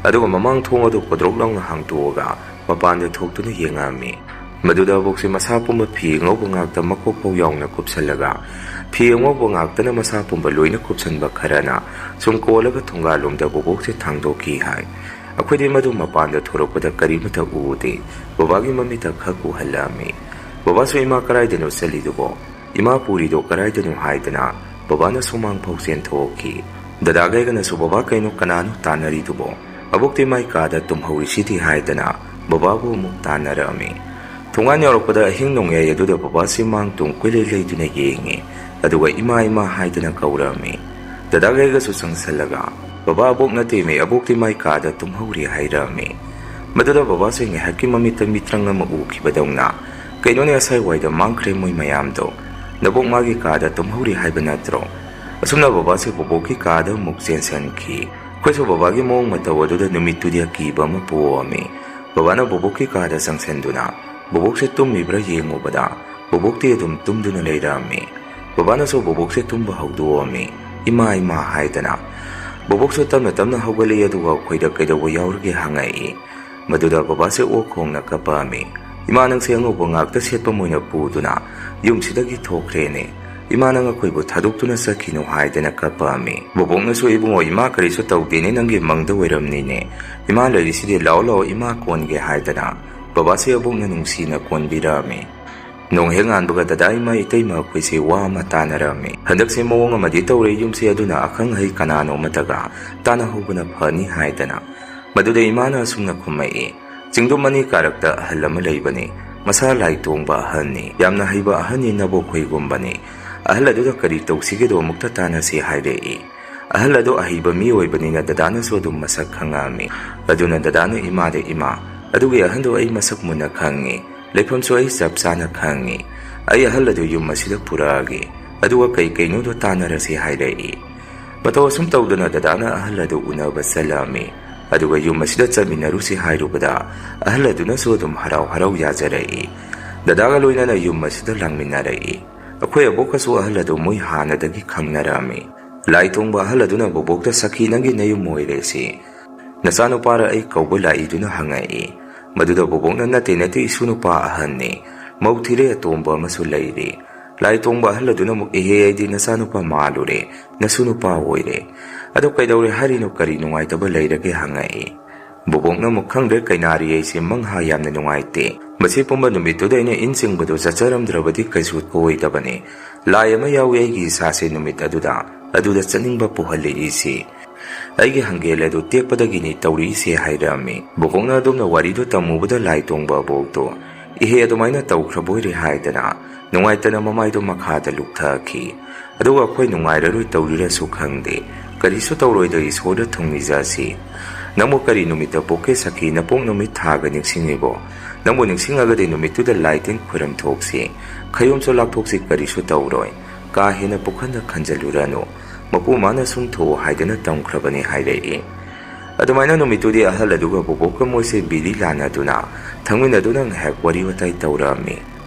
ꯑꯗꯨꯒ ꯃꯃꯥꯡ ꯊꯣꯡ ꯑꯗꯨ ꯀꯣꯗ꯭ꯔꯣꯛ ꯂꯥꯎꯅ ꯍꯥꯡꯇꯣꯛꯑꯒ ꯃꯄꯥꯟꯗ ꯊꯣꯛꯇꯨꯅ ꯌꯦꯡꯉꯛꯑꯝꯃꯤ꯫ ꯃꯗꯨꯗ ꯑꯕꯣꯛꯁꯦ ꯃꯁꯥ ꯄꯨꯝꯕ ꯐꯤ ꯑꯉꯧꯕ ꯉꯥꯛꯇ ꯃꯀꯣꯛ ꯐꯥꯎ ꯌꯥꯎꯅ ꯀꯨꯞꯁꯜꯂꯒ, ꯐꯤ ꯑꯉꯧꯕ ꯉꯥꯛꯇꯅ ꯃꯁꯥ ꯄꯨꯝꯕ ꯂꯣꯏꯅ ꯀꯨꯞꯁꯟꯕ ꯈꯔꯅ ꯁꯨꯝ ꯀꯣꯜꯂꯒ ꯊꯣꯡꯒꯥꯜꯂꯣꯝꯗ ꯕꯣꯕꯣꯛꯁꯦ ꯊꯥꯡꯗꯣꯛꯈꯤ ꯍꯥꯏ꯫ ꯑꯩꯈꯣꯏꯗꯤ ꯃꯗꯨ ꯃꯄꯥꯟꯗ ꯊꯣꯔꯛꯄꯗ ꯀꯔꯤꯃꯠꯇ ꯎꯗꯦ꯫ ꯕꯕꯥꯒꯤ ꯃꯃꯤꯠꯇ ꯈꯛ ꯎꯍꯜꯂꯝꯃꯤ꯫ ꯕꯕꯥꯁꯨ "ꯏꯃꯥ, ꯀꯔꯥꯏꯗꯅꯣ ꯆꯠꯂꯤꯗꯨꯕꯣ? ꯏꯃꯥ ꯄꯨꯔꯤꯗꯣ ꯀꯔꯥꯏꯗꯅꯣ?" ꯍꯥꯏꯗꯅ ꯕꯕꯥꯅ ꯁꯨꯃꯥꯡ ꯐꯥꯎ ꯆꯦꯟꯊꯣꯛꯈꯤ꯫ ꯗꯗꯥꯒꯩꯒꯅꯁꯨ "ꯕꯕꯥ, ꯀꯩꯅꯣ, ꯀꯅꯥꯅꯣ ꯇꯥꯟꯅꯔꯤꯗꯨꯕꯣ? ꯑꯕꯣꯛꯇꯤ ꯃꯥꯏ ꯀꯥꯗ ꯇꯨꯝꯍꯧꯔꯤꯁꯤꯗꯤ?" ꯍꯥꯏꯗꯅ ꯕꯕꯥꯕꯨ ꯑꯃꯨꯛ ꯇꯥꯟꯅꯔꯛꯑꯝꯃꯤ꯫ ꯊꯣꯡꯒꯥꯟ ꯌꯧꯔꯛꯄꯗ ꯑꯍꯤꯡ ꯅꯣꯡꯌꯥꯏ ꯑꯗꯨꯗ ꯕꯕꯥꯁꯤ ꯃꯥꯡ ꯇꯨꯡ ꯀꯣꯏꯂꯩ ꯂꯩꯗꯨꯅ ꯌꯦꯡꯉꯤ, ꯑꯗꯨꯒ "ꯏꯃꯥ, ꯏꯃꯥ" ꯍꯥꯏꯗꯅ ꯀꯧꯔꯛꯑꯝꯃꯤ꯫ ꯗꯗꯥꯒꯩꯒꯁꯨ ꯆꯪꯁꯜꯂꯒ, "ꯕꯕꯥ, ꯑꯕꯣꯛ ꯅꯠꯇꯦꯃꯤ, ꯑꯕꯣꯛꯇꯤ ꯃꯥꯏ ꯀꯥꯗ ꯇꯨꯝꯍꯧꯔꯤ" ꯍꯥꯏꯔꯛꯑꯝꯃꯤ꯫ ꯃꯗꯨꯗ ꯕꯕꯥꯁꯦ ꯉꯥꯏꯍꯥꯛꯀꯤ ꯃꯃꯤꯠꯇ ꯃꯤꯇ꯭ꯔꯪ ꯑꯃ ꯎꯈꯤꯕꯗꯧꯅ, "ꯀꯩꯅꯣꯅꯦ, ꯑꯁꯥꯏꯋꯥꯏꯗ ꯃꯥꯡꯈ꯭ꯔꯦ ꯃꯣꯏ ꯃꯌꯥꯝꯗꯣ? ꯅꯕꯣꯛ ꯃꯥꯒꯤ ꯀꯥꯗ ꯇꯨꯝꯍꯧꯔꯤ ꯍꯥꯏꯕ ꯅꯠꯇ꯭ꯔꯣ?" ꯑꯁꯨꯝꯅ ꯕꯕꯥꯁꯦ ꯕꯣꯕꯣꯛꯀꯤ ꯀꯥꯗ ꯑꯃꯨꯛ ꯆꯦꯟꯁꯟꯈꯤ꯫ ꯑꯩꯈꯣꯏꯁꯨ ꯕꯕꯥꯒꯤ ꯃꯑꯣꯡ ꯃꯇꯧ ꯑꯗꯨꯗ ꯅꯨꯃꯤꯠꯇꯨꯗꯤ ꯑꯀꯤꯕ ꯑꯃ ꯄꯣꯛꯑꯝꯃꯤ꯫ ꯕꯕꯥꯅ ꯕꯣꯕꯣꯛꯀꯤ ꯀꯥꯗ ꯆꯪꯁꯟꯗꯨꯅ ꯕꯣꯕꯣꯛꯁꯦ ꯇꯨꯝꯃꯤꯕ꯭ꯔꯥ ꯌꯦꯡꯉꯨꯕꯗ, ꯕꯣꯕꯣꯛꯇꯤ ꯑꯗꯨꯝ ꯇꯨꯝꯗꯨꯅ ꯂꯩꯔꯝꯃꯤ꯫ ꯕꯕꯥꯅꯁꯨ ꯕꯣꯕꯣꯛꯁꯦ ꯇꯨꯝꯕ ꯍꯧꯗꯣꯛꯑꯝꯃꯤ, "ꯏꯃꯥ, ꯏꯃꯥ" ꯍꯥꯏꯗꯅ꯫ ꯕꯣꯕꯣꯛꯁꯨ ꯇꯞꯅ ꯇꯞꯅ ꯍꯧꯒꯠꯂꯛꯏ, ꯑꯗꯨꯒ ꯑꯩꯈꯣꯏꯗ "ꯀꯩꯗꯧꯕ ꯌꯥꯎꯔꯒꯦ?" ꯍꯪꯉꯛꯏ꯫ ꯃꯗꯨꯗ ꯕꯕꯥꯁꯦ ꯑꯣꯛ ꯈꯣꯡꯅ ꯀꯞꯄꯛꯑꯝꯃꯤ꯫ "ꯏꯃꯥ, ꯅꯪꯁꯦ ꯑꯉꯧꯕ ꯉꯥꯛꯇ ꯁꯦꯠꯄ ꯃꯣꯏꯅ ꯄꯨꯗꯨꯅ ꯌꯨꯝꯁꯤꯗꯒꯤ ꯊꯣꯛꯈ꯭ꯔꯦꯅꯦ꯫ ꯏꯃꯥ, ꯅꯪ ꯑꯩꯈꯣꯏꯕꯨ ꯊꯥꯗꯣꯛꯇꯨꯅ ꯆꯠꯈꯤꯅꯨ" ꯍꯥꯏꯗꯅ ꯀꯞꯄꯛꯑꯝꯃꯤ꯫ ꯕꯣꯕꯣꯛꯅꯁꯨ, "ꯏꯕꯨꯡꯉꯣ, ꯏꯃꯥ ꯀꯔꯤꯁꯨ ꯇꯧꯗꯦꯅꯦ, ꯅꯪꯒꯤ ꯃꯪꯗ ꯑꯣꯏꯔꯝꯅꯤꯅꯦ꯫ ꯏꯃꯥ ꯂꯩꯔꯤꯁꯤꯗꯤ, ꯂꯥꯛꯑꯣ, ꯂꯥꯛꯑꯣ, ꯏꯃꯥ ꯀꯣꯟꯒꯦ" ꯍꯥꯏꯗꯅ ꯕꯕꯥꯁꯦ ꯑꯕꯣꯛꯅ ꯅꯨꯡꯁꯤꯅ ꯀꯣꯟꯕꯤꯔꯛꯑꯝꯃꯤ꯫ ꯅꯣꯡ ꯍꯦꯛ ꯉꯥꯟꯕꯒ ꯗꯗꯥ, ꯏꯃꯥ, ꯏꯇꯩꯃ ꯑꯩꯈꯣꯏꯁꯦ ꯋꯥ ꯑꯃ ꯇꯥꯟꯅꯔꯝꯃꯤ꯫ "ꯍꯟꯗꯛꯁꯦ ꯃꯑꯣꯡ ꯑꯃꯗꯤ ꯇꯧꯔꯦ ꯌꯨꯝꯁꯦ, ꯑꯗꯨꯅ ꯑꯈꯪ ꯑꯍꯩ ꯀꯅꯥꯅꯣ ꯑꯃꯠꯇꯒ ꯇꯥꯟꯅꯍꯧꯕꯅ ꯐꯅꯤ" ꯍꯥꯏꯗꯅ꯫ ꯃꯗꯨꯗ ꯏꯃꯥꯅ ꯑꯁꯨꯝꯅ ꯈꯨꯝꯃꯛꯏ, "ꯆꯤꯡꯗꯨꯝ ꯑꯅꯤ ꯀꯥꯔꯛꯇ ꯑꯍꯜ ꯑꯃ ꯂꯩꯕꯅꯤ꯫ ꯃꯁꯥ ꯂꯥꯏ ꯇꯣꯡꯕ ꯑꯍꯜꯅꯤ꯫ ꯌꯥꯝꯅ ꯍꯩꯕ ꯑꯍꯜꯅꯤ, ꯅꯕꯣꯛꯈꯣꯏꯒꯨꯝꯕꯅꯤ꯫ ꯑꯍꯜ ꯑꯗꯨꯗ ꯀꯔꯤ ꯇꯧꯁꯤꯒꯦꯗꯣ ꯑꯃꯨꯛꯇ ꯇꯥꯟꯅꯁꯤ" ꯍꯥꯏꯔꯛꯏ꯫ ꯑꯍꯜ ꯑꯗꯨ ꯑꯍꯩꯕ ꯃꯤ ꯑꯣꯏꯕꯅꯤꯅ ꯗꯗꯥꯅꯁꯨ ꯑꯗꯨꯝ ꯃꯁꯛ ꯈꯪꯉꯛꯑꯝꯃꯤ꯫ ꯑꯗꯨꯅ ꯗꯗꯥꯅ ꯏꯃꯥꯗ, "ꯏꯃꯥ, ꯑꯗꯨꯒꯤ ꯑꯍꯜꯗꯣ ꯑꯩ ꯃꯁꯛ ꯃꯨꯟꯅ ꯈꯪꯉꯤ꯫ ꯂꯩꯐꯝꯁꯨ ꯑꯩ ꯆꯞ ꯆꯥꯅ ꯈꯪꯉꯤ꯫ ꯑꯩ ꯑꯍꯜ ꯑꯗꯨ ꯌꯨꯝ ꯑꯁꯤꯗ ꯄꯨꯔꯛꯑꯒꯦ꯫ ꯑꯗꯨꯒ ꯀꯩ ꯀꯩꯅꯣꯗꯣ ꯇꯥꯟꯅꯔꯁꯤ" ꯍꯥꯏꯔꯛꯏ꯫ ꯃꯇꯧ ꯑꯁꯨꯝ ꯇꯧꯗꯅ ꯗꯗꯥꯅ ꯑꯍꯜ ꯑꯗꯨ ꯎꯅꯕ ꯆꯠꯂꯝꯃꯤ꯫ ꯑꯗꯨꯒ ꯌꯨꯝ ꯑꯁꯤꯗ ꯆꯠꯃꯤꯟꯅꯔꯨꯁꯤ ꯍꯥꯏꯔꯨꯕꯗ ꯑꯍꯜ ꯑꯗꯨꯅꯁꯨ ꯑꯗꯨꯝ ꯍꯔꯥꯎ ꯍꯔꯥꯎ ꯌꯥꯖꯔꯛꯏ꯫ ꯗꯗꯥꯒ ꯂꯣꯏꯅꯅ ꯌꯨꯝ ꯑꯁꯤꯗ ꯂꯥꯡꯃꯤꯟꯅꯔꯛꯏ꯫ ꯑꯩꯈꯣꯏ ꯑꯕꯣꯛꯀꯁꯨ ꯑꯍꯜ ꯑꯗꯨ ꯃꯣꯏ ꯍꯥꯟꯅꯗꯒꯤ ꯈꯪꯅꯔꯝꯃꯤ꯫ ꯂꯥꯏ ꯇꯣꯡꯕ ꯑꯍꯜ ꯑꯗꯨꯅ ꯕꯣꯕꯣꯛꯇ, "ꯁꯈꯤ, ꯅꯪꯒꯤ ꯅꯌꯨꯝ ꯑꯣꯏꯔꯦ ꯁꯤ꯫ ꯅꯆꯥꯅꯨꯄꯥꯔ ꯑꯩ ꯀꯧꯕ ꯂꯥꯛꯏꯗꯨꯅ?" ꯍꯪꯉꯛꯏ꯫ ꯃꯗꯨꯗ ꯕꯣꯕꯣꯛꯅ, "ꯅꯠꯇꯦ, ꯅꯠꯇꯦ, ꯏꯁꯨ ꯅꯨꯄꯥ ꯑꯍꯟꯅꯤ, ꯃꯧ ꯊꯤꯔꯦ, ꯑꯇꯣꯝꯕ ꯑꯃꯁꯨ ꯂꯩꯔꯦ"꯫ ꯂꯥꯏ ꯇꯣꯡꯕ ꯑꯍꯜ ꯑꯗꯨꯅ ꯑꯃꯨꯛ, "ꯏꯍꯦ, ꯑꯩꯗꯤ ꯅꯆꯥꯅꯨꯄꯥ ꯃꯥꯜꯂꯨꯔꯦ, ꯅꯁꯨ ꯅꯨꯄꯥ ꯑꯣꯏꯔꯦ꯫ ꯑꯗꯣ ꯀꯩꯗꯧꯔꯦ ꯍꯥꯏꯔꯤꯅꯣ, ꯀꯔꯤ ꯅꯨꯡꯉꯥꯏꯇꯕ ꯂꯩꯔꯒꯦ?" ꯍꯪꯉꯛꯏ꯫ ꯕꯣꯕꯣꯛꯅ ꯑꯃꯨꯛ, "ꯈꯪꯗ꯭ꯔꯦ, ꯀꯩꯅꯥꯔꯤ ꯑꯩꯁꯦ ꯃꯪꯍꯥ ꯌꯥꯝꯅ ꯅꯨꯡꯉꯥꯏꯇꯦ꯫ ꯃꯁꯤ ꯄꯨꯝꯕ ꯅꯨꯃꯤꯠꯇꯨꯗ ꯑꯩꯅ ꯏꯟ ꯆꯤꯡꯕꯗꯨ ꯆꯠꯆꯔꯝꯗ꯭ꯔꯕꯗꯤ ꯀꯩꯁꯨ ꯑꯣꯏꯗꯕꯅꯤ꯫ ꯂꯥꯏ ꯑꯃ ꯌꯥꯎꯏ ꯑꯩꯒꯤ ꯏꯁꯥꯁꯦ ꯅꯨꯃꯤꯠ ꯑꯗꯨꯗ, ꯑꯗꯨꯗ ꯆꯠꯅꯤꯡꯕ ꯄꯨꯍꯜꯂꯛꯏꯁꯤ꯫ ꯑꯩꯒꯤ ꯍꯪꯒꯦꯜ ꯑꯗꯨ ꯇꯦꯛꯄꯗꯒꯤꯅꯤ ꯇꯧꯔꯤꯁꯦ" ꯍꯥꯏꯔꯛꯑꯝꯃꯤ꯫ ꯕꯣꯕꯣꯛꯅ ꯑꯗꯨꯝꯅ ꯋꯥꯔꯤꯗꯨ ꯇꯝꯃꯨꯕꯗ ꯂꯥꯏ ꯇꯣꯡꯕ ꯑꯕꯣꯛꯇꯣ, "ꯏꯍꯦ, ꯑꯗꯨꯃꯥꯏꯅ ꯇꯧꯈ꯭ꯔꯕꯣꯏꯔꯦ" ꯍꯥꯏꯗꯅ ꯅꯨꯡꯉꯥꯏꯇꯅ ꯃꯃꯥꯏꯗꯣ ꯃꯈꯥꯗ ꯂꯨꯞꯊꯈꯤ꯫ ꯑꯗꯨꯒ, "ꯑꯩꯈꯣꯏ ꯅꯨꯡꯉꯥꯏꯔꯔꯣꯏ ꯇꯧꯔꯤꯔꯁꯨ ꯈꯪꯗꯦ, ꯀꯔꯤꯁꯨ ꯇꯧꯔꯣꯏꯗ, ꯏꯁꯣꯔꯗ ꯊꯧꯅꯤꯖꯁꯤ꯫ ꯅꯪꯕꯨ ꯀꯔꯤ ꯅꯨꯃꯤꯠꯇ ꯄꯣꯛꯀꯦ ꯁꯈꯤ? ꯅꯄꯣꯛ ꯅꯨꯃꯤꯠ ꯊꯥꯒ ꯅꯤꯡꯁꯤꯡꯉꯤꯕꯣ? ꯅꯪꯕꯨ ꯅꯤꯡꯁꯤꯡꯉꯒꯗꯤ ꯅꯨꯃꯤꯠꯇꯨꯗ ꯂꯥꯏ ꯇꯤꯟ ꯈꯣꯏꯔꯝ ꯊꯣꯛꯁꯤ, ꯈꯌꯣꯝꯁꯨ ꯂꯥꯛꯊꯣꯛꯁꯤ, ꯀꯔꯤꯁꯨ ꯇꯧꯔꯣꯏ꯫ ꯀꯥ ꯍꯦꯟꯅ ꯄꯨꯈꯟꯗ ꯈꯟꯖꯜꯂꯨꯔꯅꯨ꯫ ꯃꯄꯨ ꯃꯥꯅ ꯁꯨꯝ ꯊꯣꯛꯎ ꯍꯥꯏꯗꯅ ꯇꯝꯈ꯭ꯔꯕꯅꯤ" ꯍꯥꯏꯔꯛꯏ꯫ ꯑꯗꯨꯃꯥꯏꯅ ꯅꯨꯃꯤꯠꯇꯨꯗꯤ ꯑꯍꯜ ꯑꯗꯨꯒ ꯕꯣꯕꯣꯛꯀ ꯃꯣꯏꯁꯦ ꯕꯤꯔꯤ ꯂꯥꯟꯅꯗꯨꯅ ꯊꯪꯃꯤꯟꯅꯗꯨꯅ ꯉꯥꯏꯍꯥꯛ ꯋꯥꯔꯤ ꯋꯥꯇꯥꯏ ꯇꯧꯔꯛꯑꯝꯃꯤ꯫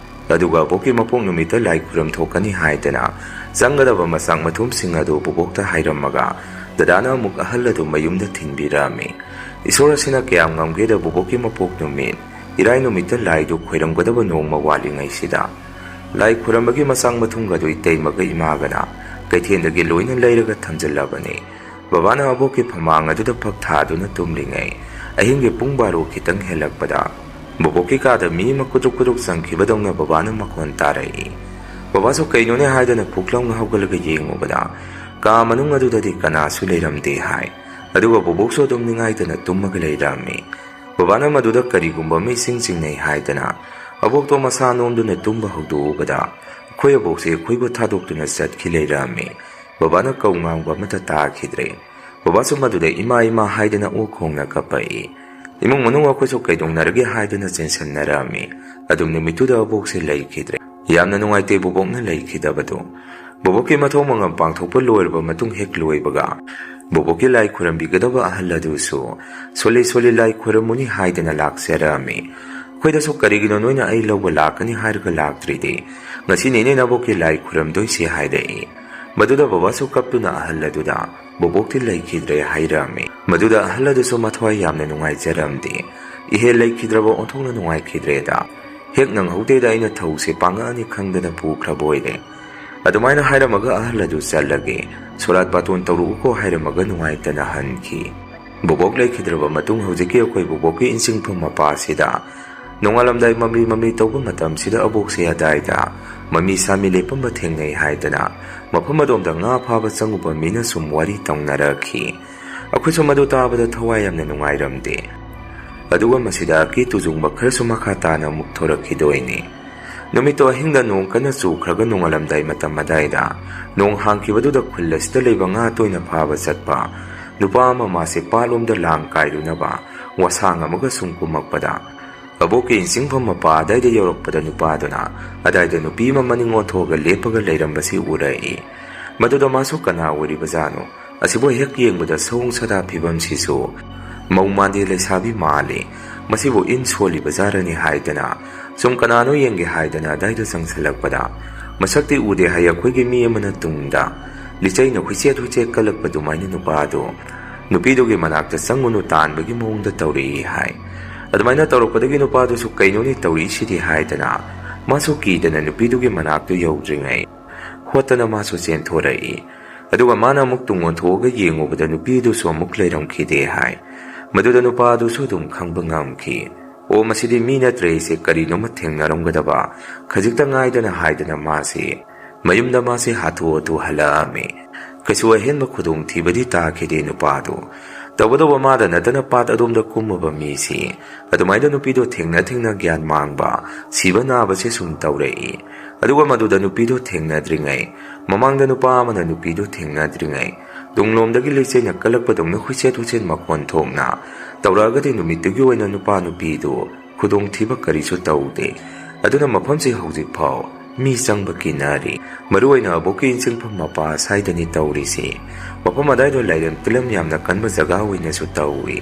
ꯑꯗꯨꯒ ꯑꯕꯣꯛꯀꯤ ꯃꯄꯣꯛ ꯅꯨꯃꯤꯠꯇ ꯂꯥꯏ ꯈꯨꯔꯨꯝ ꯊꯣꯛꯀꯅꯤ ꯍꯥꯏꯗꯅ ꯆꯪꯒꯗꯕ ꯃꯆꯥꯛ ꯃꯊꯨꯝꯁꯤꯡ ꯑꯗꯨ ꯕꯣꯕꯣꯛꯇ ꯍꯥꯏꯔꯝꯃꯒ, ꯗꯗꯥꯅ ꯑꯃꯨꯛ ꯑꯍꯜ ꯑꯗꯨ ꯃꯌꯨꯝꯗ ꯊꯤꯟꯕꯤꯔꯛꯑꯝꯃꯤ꯫ ꯏꯁꯣꯔ ꯑꯁꯤꯅ ꯀꯌꯥꯝ ꯉꯝꯒꯦꯗ, ꯕꯣꯕꯣꯛꯀꯤ ꯃꯄꯣꯛ ꯅꯨꯃꯤꯠ ꯏꯔꯥꯏ ꯅꯨꯃꯤꯠꯇ ꯂꯥꯏꯗꯨ ꯈꯣꯏꯔꯝꯒꯗꯕ ꯅꯣꯡꯃ ꯋꯥꯠꯂꯤꯉꯩꯁꯤꯗ ꯂꯥꯏ ꯈꯣꯏꯔꯝꯕꯒꯤ ꯃꯆꯥꯛ ꯃꯊꯨꯝꯒꯗꯨ ꯏꯇꯩꯃꯒ ꯏꯃꯥꯒꯅ ꯀꯩꯊꯦꯜꯗꯒꯤ ꯂꯣꯏꯅ ꯂꯩꯔꯒ ꯊꯝꯖꯤꯜꯂꯕꯅꯤ꯫ ꯕꯕꯥꯅ ꯑꯕꯣꯛꯀꯤ ꯐꯃꯥꯡ ꯑꯗꯨꯗ ꯐꯛ ꯊꯥꯗꯨꯅ ꯇꯨꯝꯂꯤꯉꯩ, ꯑꯍꯤꯡꯒꯤ ꯄꯨꯡ ꯕꯥꯔꯣ ꯈꯤꯇꯪ ꯍꯦꯜꯂꯛꯄꯗ, ꯕꯣꯕꯣꯛꯀꯤ ꯀꯥꯗ ꯃꯤ ꯑꯃ ꯀꯨꯗ꯭ꯔꯨꯛ ꯀꯨꯗ꯭ꯔꯨꯛ ꯆꯪꯈꯤꯕꯗꯧꯅ ꯕꯕꯥꯅ ꯃꯈꯣꯟ ꯇꯥꯔꯛꯏ꯫ ꯕꯕꯥꯁꯨ ꯀꯩꯅꯣꯅꯦ ꯍꯥꯏꯗꯅ ꯐꯨꯛ ꯂꯥꯎꯅ ꯍꯧꯒꯠꯂꯒ ꯌꯦꯡꯉꯨꯕꯗ, ꯀꯥ ꯃꯅꯨꯡ ꯑꯗꯨꯗꯗꯤ ꯀꯅꯥꯁꯨ ꯂꯩꯔꯝꯗꯦ ꯍꯥꯏ꯫ ꯑꯗꯨꯒ ꯕꯣꯕꯣꯛꯁꯨ ꯑꯗꯨꯝ ꯅꯤꯡꯉꯥꯏꯗꯅ ꯇꯨꯝꯃꯒ ꯂꯩꯔꯝꯃꯤ꯫ ꯕꯕꯥꯅ ꯃꯗꯨꯗ ꯀꯔꯤꯒꯨꯝꯕ ꯑꯃ ꯏꯁꯤꯡ ꯆꯤꯡꯅꯩ ꯍꯥꯏꯗꯅ ꯑꯕꯣꯛꯇꯣ ꯃꯁꯥ ꯅꯣꯝꯗꯨꯅ ꯇꯨꯝꯕ ꯍꯧꯗꯣꯛꯎꯕꯗ, ꯑꯩꯈꯣꯏ ꯑꯕꯣꯛꯁꯦ ꯑꯩꯈꯣꯏꯕꯨ ꯊꯥꯗꯣꯛꯇꯨꯅ ꯆꯠꯈꯤ ꯂꯩꯔꯝꯃꯤ꯫ ꯕꯕꯥꯅ ꯀꯧ ꯉꯥꯡꯕ ꯑꯃꯠꯇ ꯇꯥꯈꯤꯗ꯭ꯔꯦ꯫ ꯕꯕꯥꯁꯨ ꯃꯗꯨꯗ "ꯏꯃꯥ, ꯏꯃꯥ" ꯍꯥꯏꯗꯅ ꯑꯣꯛ ꯈꯣꯡꯅ ꯀꯞꯄꯛꯏ꯫ ꯏꯃꯨꯡ ꯃꯅꯨꯡ ꯑꯩꯈꯣꯏꯁꯨ ꯀꯩꯗꯧꯅꯔꯒꯦ ꯍꯥꯏꯗꯨꯅ ꯆꯦꯟꯁꯤꯟꯅꯔꯝꯃꯤ꯫ ꯑꯗꯨꯝ ꯅꯨꯃꯤꯠꯇꯨꯗ ꯑꯕꯣꯛꯁꯦ ꯂꯩꯈꯤꯗ꯭ꯔꯦ꯫ ꯌꯥꯝꯅ ꯅꯨꯡꯉꯥꯏꯇꯦ ꯕꯣꯕꯣꯛꯅ ꯂꯩꯈꯤꯗꯕꯗꯨ꯫ ꯕꯣꯕꯣꯛꯀꯤ ꯃꯊꯧ ꯃꯉꯝ ꯄꯥꯡꯊꯣꯛꯄ ꯂꯣꯏꯔꯕ ꯃꯇꯨꯡ ꯍꯦꯛ ꯂꯣꯏꯕꯒ, ꯕꯣꯕꯣꯛꯀꯤ ꯂꯥꯏ ꯈꯣꯏꯔꯝꯕꯤꯒꯗꯕ ꯑꯍꯜ ꯑꯗꯨꯁꯨ "ꯁꯣꯜꯂꯤ, ꯁꯣꯜꯂꯤ, ꯂꯥꯏ ꯈꯣꯏꯔꯝꯃꯨꯅꯤ" ꯍꯥꯏꯗꯅ ꯂꯥꯛꯆꯔꯛꯑꯝꯃꯤ꯫ ꯑꯩꯈꯣꯏꯗꯁꯨ "ꯀꯔꯤꯒꯤꯅꯣ ꯅꯣꯏꯅ ꯑꯩ ꯂꯧꯕ ꯂꯥꯛꯀꯅꯤ ꯍꯥꯏꯔꯒ ꯂꯥꯛꯇ꯭ꯔꯤꯗꯤ? ꯉꯁꯤꯅꯤꯅꯦ ꯅꯕꯣꯛꯀꯤ ꯂꯥꯏ ꯈꯨꯔꯝꯗꯣꯏꯁꯦ" ꯍꯥꯏꯔꯛꯏ꯫ ꯃꯗꯨꯗ ꯕꯕꯥꯁꯨ ꯀꯞꯇꯨꯅ ꯑꯍꯜ ꯑꯗꯨꯗ "ꯕꯣꯕꯣꯛꯇꯤ ꯂꯩꯈꯤꯗ꯭ꯔꯦ" ꯍꯥꯏꯔꯝꯃꯤ꯫ ꯃꯗꯨꯗ ꯑꯍꯜ ꯑꯗꯨꯁꯨ ꯃꯊ꯭ꯋꯥꯏ ꯌꯥꯝꯅ ꯅꯨꯡꯉꯥꯏꯖꯔꯝꯗꯦ꯫ ꯏꯍꯦ ꯂꯩꯈꯤꯗ꯭ꯔꯕ ꯑꯣꯟꯊꯣꯛꯅ ꯅꯨꯡꯉꯥꯏꯈꯤꯗ꯭ꯔꯦꯗ꯫ ꯍꯦꯛ ꯅꯪꯍꯧꯗꯦꯗ ꯑꯩꯅ ꯊꯧꯁꯦ ꯄꯥꯡꯉꯛꯑꯅꯤ ꯈꯪꯗꯅ ꯄꯨꯈ꯭ꯔꯕ ꯑꯣꯏꯔꯦ꯫ ꯑꯗꯨꯃꯥꯏꯅ ꯍꯥꯏꯔꯝꯃꯒ ꯑꯍꯜ ꯑꯗꯨ ꯆꯠꯂꯒꯦ꯫ ꯁꯣꯔꯥꯠ ꯕꯥꯇꯣꯟ ꯇꯧꯔꯛꯎꯀꯣ ꯍꯥꯏꯔꯝꯃꯒ ꯅꯨꯡꯉꯥꯏꯇꯅ ꯍꯟꯈꯤ꯫ ꯕꯣꯕꯣꯛ ꯂꯩꯈꯤꯗ꯭ꯔꯕ ꯃꯇꯨꯡ ꯍꯧꯖꯤꯛꯀꯤ ꯑꯩꯈꯣꯏ ꯕꯣꯕꯣꯛꯀꯤ ꯏꯟꯁꯤꯡꯐꯝ ꯃꯄꯥꯁꯤꯗ ꯅꯣꯡꯉꯥꯜꯂꯝꯗꯥꯏ ꯃꯝꯂꯤ ꯃꯝꯂꯤ ꯇꯧꯕ ꯃꯇꯝꯁꯤꯗ ꯑꯕꯣꯛꯁꯦ ꯑꯗꯥꯏꯗ ꯃꯃꯤ ꯁꯥꯃꯤ ꯂꯦꯞꯄꯝꯕ ꯊꯦꯡꯅꯩ ꯍꯥꯏꯗꯅ ꯃꯐꯝ ꯑꯗꯣꯝꯗ ꯉꯥ ꯐꯥꯕ ꯆꯪꯉꯨꯕ ꯃꯤꯅ ꯁꯨꯝ ꯋꯥꯔꯤ ꯇꯧꯅꯔꯛꯈꯤ꯫ ꯑꯩꯈꯣꯏꯁꯨ ꯃꯗꯨ ꯇꯥꯕꯗ ꯊꯋꯥꯏ ꯌꯥꯝꯅ ꯅꯨꯡꯉꯥꯏꯔꯝꯗꯦ꯫ ꯑꯗꯨꯒ ꯃꯁꯤꯗ ꯑꯀꯤ ꯇꯨꯖꯨꯡꯕ ꯈꯔꯁꯨ ꯃꯈꯥ ꯇꯥꯅ ꯑꯃꯨꯛ ꯊꯣꯔꯛꯈꯤꯗꯣꯏꯅꯤ꯫ ꯅꯨꯃꯤꯠꯇꯣ ꯑꯍꯤꯡꯗ ꯅꯣꯡ ꯀꯟꯅ ꯆꯨꯈ꯭ꯔꯒ ꯅꯣꯡꯉꯥꯜꯂꯝꯗꯥꯏ ꯃꯇꯝ ꯑꯗꯥꯏꯗ ꯅꯣꯡ ꯍꯥꯡꯈꯤꯕꯗꯨꯗ ꯈꯨꯜ ꯑꯁꯤꯗ ꯂꯩꯕ ꯉꯥ ꯇꯣꯏꯅ ꯐꯥꯕ ꯆꯠꯄ ꯅꯨꯄꯥ ꯑꯃ ꯃꯥꯁꯦ ꯄꯥꯠꯂꯣꯝꯗ ꯂꯥꯡ ꯀꯥꯏꯔꯨꯅꯕ ꯋꯥꯁꯥꯡ ꯑꯃꯒ ꯁꯨꯝ ꯀꯨꯝꯃꯛꯄꯗ ꯑꯕꯣꯛꯀꯤ ꯏꯟꯁꯤꯡꯐꯝ ꯃꯄꯥ ꯑꯗꯥꯏꯗ ꯌꯧꯔꯛꯄꯗ ꯅꯨꯄꯥꯗꯨꯅ ꯑꯗꯥꯏꯗ ꯅꯨꯄꯤ ꯑꯃ ꯃꯅꯤꯡ ꯑꯣꯟꯊꯣꯛꯑꯒ ꯂꯦꯞꯄꯒ ꯂꯩꯔꯝꯕꯁꯤ ꯎꯔꯛꯏ꯫ ꯃꯗꯨꯗ ꯃꯥꯁꯨ ꯀꯅꯥ ꯑꯣꯏꯔꯤꯕꯖꯥꯠꯅꯣ? ꯑꯁꯤꯕꯨ ꯍꯦꯛ ꯌꯦꯡꯕꯗ ꯁꯑꯣꯡ ꯁꯥꯗꯥ ꯐꯤꯕꯝꯁꯤꯁꯨ ꯃꯧ ꯃꯥꯟꯗꯦ, ꯂꯩꯁꯥꯕꯤ ꯃꯥꯜꯂꯤ꯫ ꯃꯁꯤꯕꯨ ꯏꯟ ꯁꯣꯜꯂꯤꯕ ꯖꯥꯔꯅꯤ ꯍꯥꯏꯗꯅ ꯁꯨꯝ ꯀꯅꯥꯅꯣ ꯌꯦꯡꯒꯦ ꯍꯥꯏꯗꯅ ꯑꯗꯥꯏꯗ ꯆꯪꯁꯤꯜꯂꯛꯄꯗ ꯃꯁꯛꯇꯤ ꯎꯗꯦ ꯍꯥꯏ ꯑꯩꯈꯣꯏꯒꯤ ꯃꯤ ꯑꯃꯅ ꯇꯨꯡꯗ ꯂꯤꯆꯩꯅ ꯍꯨꯏꯆꯦꯠ ꯍꯨꯏꯆꯦꯠ ꯀꯜꯂꯛꯄ ꯑꯗꯨꯃꯥꯏꯅ ꯅꯨꯄꯥꯗꯨ ꯅꯨꯄꯤꯗꯨꯒꯤ ꯃꯅꯥꯛꯇ ꯆꯪꯉꯨꯅꯨ ꯇꯥꯟꯕꯒꯤ ꯃꯑꯣꯡꯗ ꯇꯧꯔꯛꯏ ꯍꯥꯏ꯫ ꯑꯗꯨꯃꯥꯏꯅ ꯇꯧꯔꯛꯄꯗꯒꯤ ꯅꯨꯄꯥꯗꯨꯁꯨ ꯀꯩꯅꯣꯅꯦ ꯇꯧꯔꯤꯁꯤꯗꯤ ꯍꯥꯏꯗꯅ ꯃꯥꯁꯨ ꯀꯤꯗꯅ ꯅꯨꯄꯤꯗꯨꯒꯤ ꯃꯅꯥꯛꯇꯨ ꯌꯧꯗ꯭ꯔꯤꯉꯩ ꯍꯣꯠꯇꯅ ꯃꯥꯁꯨ ꯆꯦꯟꯊꯣꯔꯛꯏ꯫ ꯑꯗꯨꯒ ꯃꯥꯅ ꯑꯃꯨꯛ ꯇꯨꯡ ꯑꯣꯟꯊꯣꯛꯑꯒ ꯌꯦꯡꯉꯨꯕꯗ ꯅꯨꯄꯤꯗꯨꯁꯨ ꯑꯃꯨꯛ ꯂꯩꯔꯝꯈꯤꯗꯦ ꯍꯥꯏ꯫ ꯃꯗꯨꯗ ꯅꯨꯄꯥꯗꯨꯁꯨ ꯑꯗꯨꯝ ꯈꯪꯕ ꯉꯝꯈꯤ꯫ ꯑꯣ, ꯃꯁꯤꯗꯤ ꯃꯤ ꯅꯠꯇ꯭ꯔꯦ, ꯑꯩꯁꯦ ꯀꯔꯤꯅꯣꯃ ꯊꯦꯡꯅꯔꯝꯒꯗꯕ ꯈꯖꯤꯛꯇ ꯉꯥꯏꯗꯅ ꯍꯥꯏꯗꯅ ꯃꯥꯁꯦ ꯃꯌꯨꯝꯗ ꯃꯥꯁꯦ ꯍꯥꯊꯨ ꯍꯥꯊꯨ ꯍꯜꯂꯛꯑꯝꯃꯤ꯫ ꯀꯩꯁꯨ ꯑꯍꯦꯟꯕ ꯈꯨꯗꯣꯡꯊꯤꯕꯗꯤ ꯇꯥꯈꯤꯗꯦ ꯅꯨꯄꯥꯗꯨ꯫ ꯇꯧꯕꯇꯕꯨ ꯃꯥꯗ ꯅꯠꯇꯅ ꯄꯥꯠ ꯑꯗꯣꯝꯗ ꯀꯨꯝꯃꯕ ꯃꯤꯁꯤ ꯑꯗꯨꯃꯥꯏꯅ ꯅꯨꯄꯤꯗꯣ ꯊꯦꯡꯅ ꯊꯦꯡꯅ ꯒ꯭ꯌꯥꯟ ꯃꯥꯡꯕ, ꯁꯤꯕ ꯅꯥꯕꯁꯦ ꯁꯨꯝ ꯇꯧꯔꯛꯏ꯫ ꯑꯗꯨꯒ ꯃꯗꯨꯗ ꯅꯨꯄꯤꯗꯣ ꯊꯦꯡꯅꯗ꯭ꯔꯤꯉꯩ ꯃꯃꯥꯡꯗ ꯅꯨꯄꯥ ꯑꯃꯅ ꯅꯨꯄꯤꯗꯣ ꯊꯦꯡꯅꯗ꯭ꯔꯤꯉꯩ ꯇꯨꯡꯂꯣꯝꯗꯒꯤ ꯂꯩꯆꯩꯅ ꯀꯜꯂꯛꯄꯗꯧꯅ ꯍꯨꯏꯆꯦꯠ ꯍꯨꯏꯆꯦꯠ ꯃꯈꯣꯟ ꯊꯣꯛꯅ ꯇꯧꯔꯛꯑꯒꯗꯤ ꯅꯨꯃꯤꯠꯇꯨꯒꯤ ꯑꯣꯏꯅ ꯅꯨꯄꯥ ꯅꯨꯄꯤꯗꯨ ꯈꯨꯗꯣꯡꯊꯤꯕ ꯀꯔꯤꯁꯨ ꯇꯧꯗꯦ꯫ ꯑꯗꯨꯅ ꯃꯐꯝꯁꯤ ꯍꯧꯖꯤꯛ ꯐꯥꯎ ꯃꯤ ꯆꯪꯕ ꯀꯤꯅꯔꯤ꯫ ꯃꯔꯨꯑꯣꯏꯅ ꯑꯕꯣꯛꯀꯤ ꯏꯟꯁꯤꯡꯐꯝ ꯃꯄꯥ ꯁ꯭ꯋꯥꯏꯗꯅꯤ ꯇꯧꯔꯤꯁꯤ꯫ ꯃꯐꯝ ꯑꯗꯥꯏꯗꯣ ꯂꯥꯏꯔꯦꯝ ꯇꯤꯂꯝ ꯌꯥꯝꯅ ꯀꯟꯕ ꯖꯒꯥ ꯑꯣꯏꯅꯁꯨ ꯇꯧꯏ꯫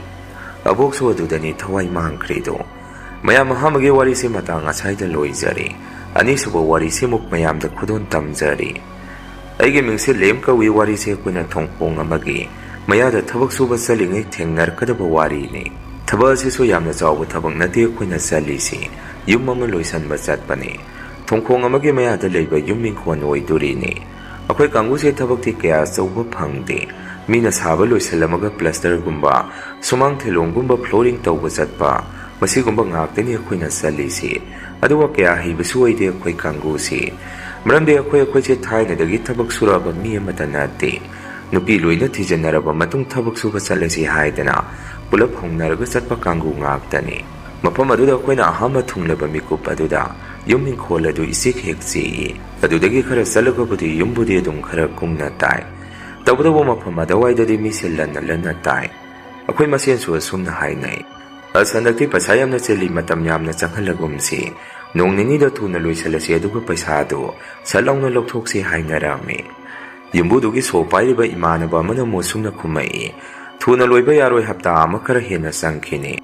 ꯑꯕꯣꯛꯁꯨ ꯑꯗꯨꯗꯅꯤ ꯊꯋꯥꯏ ꯃꯥꯡꯈ꯭ꯔꯤꯗꯣ꯫ ꯃꯌꯥꯝ ꯑꯍꯥꯟꯕꯒꯤ ꯋꯥꯔꯤꯁꯤ ꯃꯇꯥꯡ ꯑꯁꯥꯏꯗ ꯂꯣꯏꯖꯔꯦ꯫ ꯑꯅꯤꯁꯨꯕ ꯋꯥꯔꯤꯁꯤꯃꯨꯛ ꯃꯌꯥꯝꯗ ꯈꯨꯗꯣꯜ ꯇꯝꯖꯔꯤ꯫ ꯑꯩꯒꯤ ꯃꯤꯡꯁꯦ ꯂꯦꯝ ꯀꯧꯏ꯫ ꯋꯥꯔꯤꯁꯦ ꯑꯩꯈꯣꯏꯅ ꯊꯣꯡꯈꯣꯡ ꯑꯃꯒꯤ ꯃꯌꯥꯗ ꯊꯕꯛ ꯁꯨꯕ ꯆꯠꯂꯤꯉꯩ ꯊꯦꯡꯅꯔꯛꯀꯗꯕ ꯋꯥꯔꯤꯅꯤ꯫ ꯊꯕꯛ ꯑꯁꯤꯁꯨ ꯌꯥꯝꯅ ꯆꯥꯎꯕ ꯊꯕꯛ ꯅꯠꯇꯦ ꯑꯩꯈꯣꯏꯅ ꯆꯠꯂꯤꯁꯤ, ꯌꯨꯝ ꯑꯃ ꯂꯣꯏꯁꯟꯕ ꯆꯠꯄꯅꯤ꯫ ꯊꯣꯡꯈꯣꯡ ꯑꯃꯒꯤ ꯃꯌꯥꯗ ꯂꯩꯕ ꯌꯨꯝ ꯏꯪꯈꯣꯜ ꯑꯣꯏꯗꯣꯔꯤꯅꯤ꯫ ꯑꯩꯈꯣꯏ ꯀꯥꯡꯕꯨꯁꯦ ꯊꯕꯛꯇꯤ ꯀꯌꯥ ꯑꯆꯧꯕ ꯐꯪꯗꯦ꯫ ꯃꯤꯅ ꯁꯥꯕ ꯂꯣꯏꯁꯜꯂꯝꯃꯒ ꯄ꯭ꯂꯁꯇꯔꯒꯨꯝꯕ, ꯁꯨꯃꯥꯡ ꯊꯤꯂꯣꯡꯒꯨꯝꯕ ꯐ꯭ꯂꯣꯔꯤꯡ ꯇꯧꯕ ꯆꯠꯄ, ꯃꯁꯤꯒꯨꯝꯕ ꯉꯥꯛꯇꯅꯤ ꯑꯩꯈꯣꯏꯅ ꯆꯠꯂꯤꯁꯤ꯫ ꯑꯗꯨꯒ ꯀꯌꯥ ꯍꯩꯕꯁꯨ ꯑꯣꯏꯗꯦ ꯑꯩꯈꯣꯏ ꯀꯥꯡꯕꯨꯁꯤ꯫ ꯃꯔꯝꯗꯤ ꯑꯩꯈꯣꯏ ꯑꯩꯈꯣꯏꯁꯦ ꯊꯥꯏꯅꯗꯒꯤ ꯊꯕꯛ ꯁꯨꯔꯛꯑꯕ ꯃꯤ ꯑꯃꯠꯇ ꯅꯠꯇꯦ꯫ ꯅꯨꯄꯤ ꯂꯣꯏꯅ ꯊꯤꯖꯤꯟꯅꯔꯕ ꯃꯇꯨꯡ ꯊꯕꯛ ꯁꯨꯕ ꯆꯠꯂꯁꯤ ꯍꯥꯏꯗꯅ ꯄꯨꯂꯞ ꯍꯧꯅꯔꯒ ꯆꯠꯄ ꯀꯥꯡꯕꯨ ꯉꯥꯛꯇꯅꯤ꯫ ꯃꯐꯝ ꯑꯗꯨꯗ ꯑꯩꯈꯣꯏꯅ ꯑꯍꯥꯟꯕ ꯊꯨꯡꯂꯕ ꯃꯤꯀꯨꯞ ꯑꯗꯨꯗ ꯌꯨꯝ ꯏꯪꯈꯣꯜ ꯑꯗꯨ ꯏꯆꯤꯛ ꯍꯦꯛ ꯆꯤꯛꯏ꯫ ꯑꯗꯨꯗꯒꯤ ꯈꯔ ꯆꯠꯂꯒꯕꯨꯗꯤ ꯌꯨꯝꯕꯨꯗꯤ ꯑꯗꯨꯝ ꯈꯔ ꯀꯨꯡꯅ ꯇꯥꯏ꯫ ꯇꯧꯕꯇꯕꯨ ꯃꯐꯝ ꯑꯗꯨꯋꯥꯏꯗꯗꯤ ꯃꯤꯁꯦ ꯂꯟꯅ ꯂꯟꯅ ꯇꯥꯏ꯫ ꯑꯩꯈꯣꯏ ꯃꯁꯦꯟꯁꯨ ꯑꯁꯨꯝꯅ ꯍꯥꯏꯅꯩ, "ꯑꯁ, ꯍꯟꯗꯛꯇꯤ ꯄꯩꯁꯥ ꯌꯥꯝꯅ ꯆꯤꯜꯂꯤ, ꯃꯇꯝ ꯌꯥꯝꯅ ꯆꯪꯍꯜꯂꯒꯨꯝꯁꯤ꯫ ꯅꯣꯡ ꯅꯤꯅꯤꯗ ꯊꯨꯅ ꯂꯣꯏꯁꯤꯜꯂꯁꯤ, ꯑꯗꯨꯒ ꯄꯩꯁꯥꯗꯨ ꯁꯠ ꯂꯥꯎꯅ ꯂꯧꯊꯣꯛꯁꯤ" ꯍꯥꯏꯅꯔꯝꯃꯤ꯫ ꯌꯨꯝꯕꯨꯗꯨꯒꯤ ꯁꯣ ꯄꯥꯏꯔꯤꯕ ꯏꯃꯥꯟꯅꯕ ꯑꯃꯅ ꯑꯃꯨꯛ ꯑꯁꯨꯝꯅ ꯈꯨꯝꯃꯛꯏ, "ꯊꯨꯅ ꯂꯣꯏꯕ ꯌꯥꯔꯣꯏ, ꯍꯞꯇꯥ ꯑꯃ ꯈꯔ ꯍꯦꯟꯅ ꯆꯪꯈꯤꯅꯤ꯫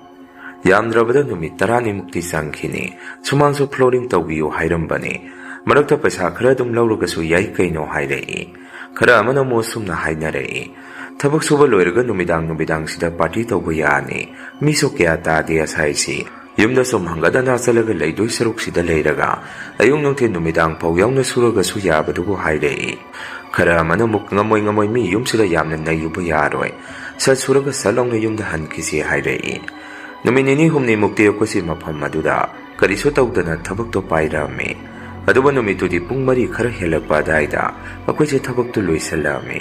ꯌꯥꯝꯗ꯭ꯔꯕꯗ ꯅꯨꯃꯤꯠ ꯇꯔꯥꯅꯤꯃꯨꯛꯇꯤ ꯆꯪꯈꯤꯅꯤ꯫ ꯁꯨꯃꯥꯡꯁꯨ ꯐ꯭ꯂꯣꯔꯤꯡ ꯇꯧꯕꯤꯌꯨ ꯍꯥꯏꯔꯝꯕꯅꯤ꯫ ꯃꯔꯛꯇ ꯄꯩꯁꯥ ꯈꯔ ꯑꯗꯨꯝ ꯂꯧꯔꯒꯁꯨ ꯌꯥꯏ ꯀꯩꯅꯣ" ꯍꯥꯏꯔꯛꯏ꯫ ꯈꯔ ꯑꯃꯅ ꯑꯃꯨꯛ ꯑꯁꯨꯝꯅ ꯍꯥꯏꯅꯔꯛꯏ, "ꯊꯕꯛ ꯁꯨꯕ ꯂꯣꯏꯔꯒ ꯅꯨꯃꯤꯗꯥꯡ ꯅꯨꯃꯤꯗꯥꯡꯁꯤꯗ ꯄꯥꯔꯇꯤ ꯇꯧꯕ ꯌꯥꯅꯤ꯫ ꯃꯤꯁꯨ ꯀꯌꯥ ꯇꯥꯗꯦ ꯑꯁꯥꯏꯁꯤ꯫ ꯌꯨꯝꯗ ꯁꯨꯝ ꯍꯪꯒꯠ ꯍꯟꯗꯥ ꯆꯠꯂꯒ ꯂꯩꯗꯣꯏ ꯁꯔꯨꯛꯁꯤꯗ ꯂꯩꯔꯒ ꯑꯌꯨꯛ ꯅꯨꯡꯊꯤꯜ ꯅꯨꯃꯤꯗꯥꯡ ꯐꯥꯎ ꯌꯥꯎꯅ ꯁꯨꯔꯒꯁꯨ ꯌꯥꯕꯗꯨꯕꯨ" ꯍꯥꯏꯔꯛꯏ꯫ ꯈꯔ ꯑꯃꯅ ꯑꯃꯨꯛ, "ꯉꯝꯃꯣꯏ, ꯉꯝꯃꯣꯏ, ꯃꯤ ꯌꯨꯝꯁꯤꯗ ꯌꯥꯝꯅ ꯅꯩꯔꯨꯕ ꯌꯥꯔꯣꯏ꯫ ꯁꯠ ꯁꯨꯔꯒ ꯁꯠ ꯂꯥꯎꯅ ꯌꯨꯝꯗ ꯍꯟꯈꯤꯁꯤ" ꯍꯥꯏꯔꯛꯏ꯫ ꯅꯨꯃꯤꯠ ꯅꯤꯅꯤ ꯍꯨꯝꯅꯤꯃꯨꯛꯇꯤ ꯑꯩꯈꯣꯏꯁꯦ ꯃꯐꯝ ꯑꯗꯨꯗ ꯀꯔꯤꯁꯨ ꯇꯧꯗꯅ ꯊꯕꯛꯇꯣ ꯄꯥꯏꯔꯝꯃꯤ꯫ ꯑꯗꯨꯕꯨ ꯅꯨꯃꯤꯠꯇꯨꯗꯤ ꯄꯨꯡ ꯃꯔꯤ ꯈꯔ ꯍꯦꯜꯂꯛꯄ ꯑꯗꯥꯏꯗ ꯑꯩꯈꯣꯏꯁꯦ ꯊꯕꯛꯇꯨ ꯂꯣꯏꯁꯤꯜꯂꯛꯑꯝꯃꯤ꯫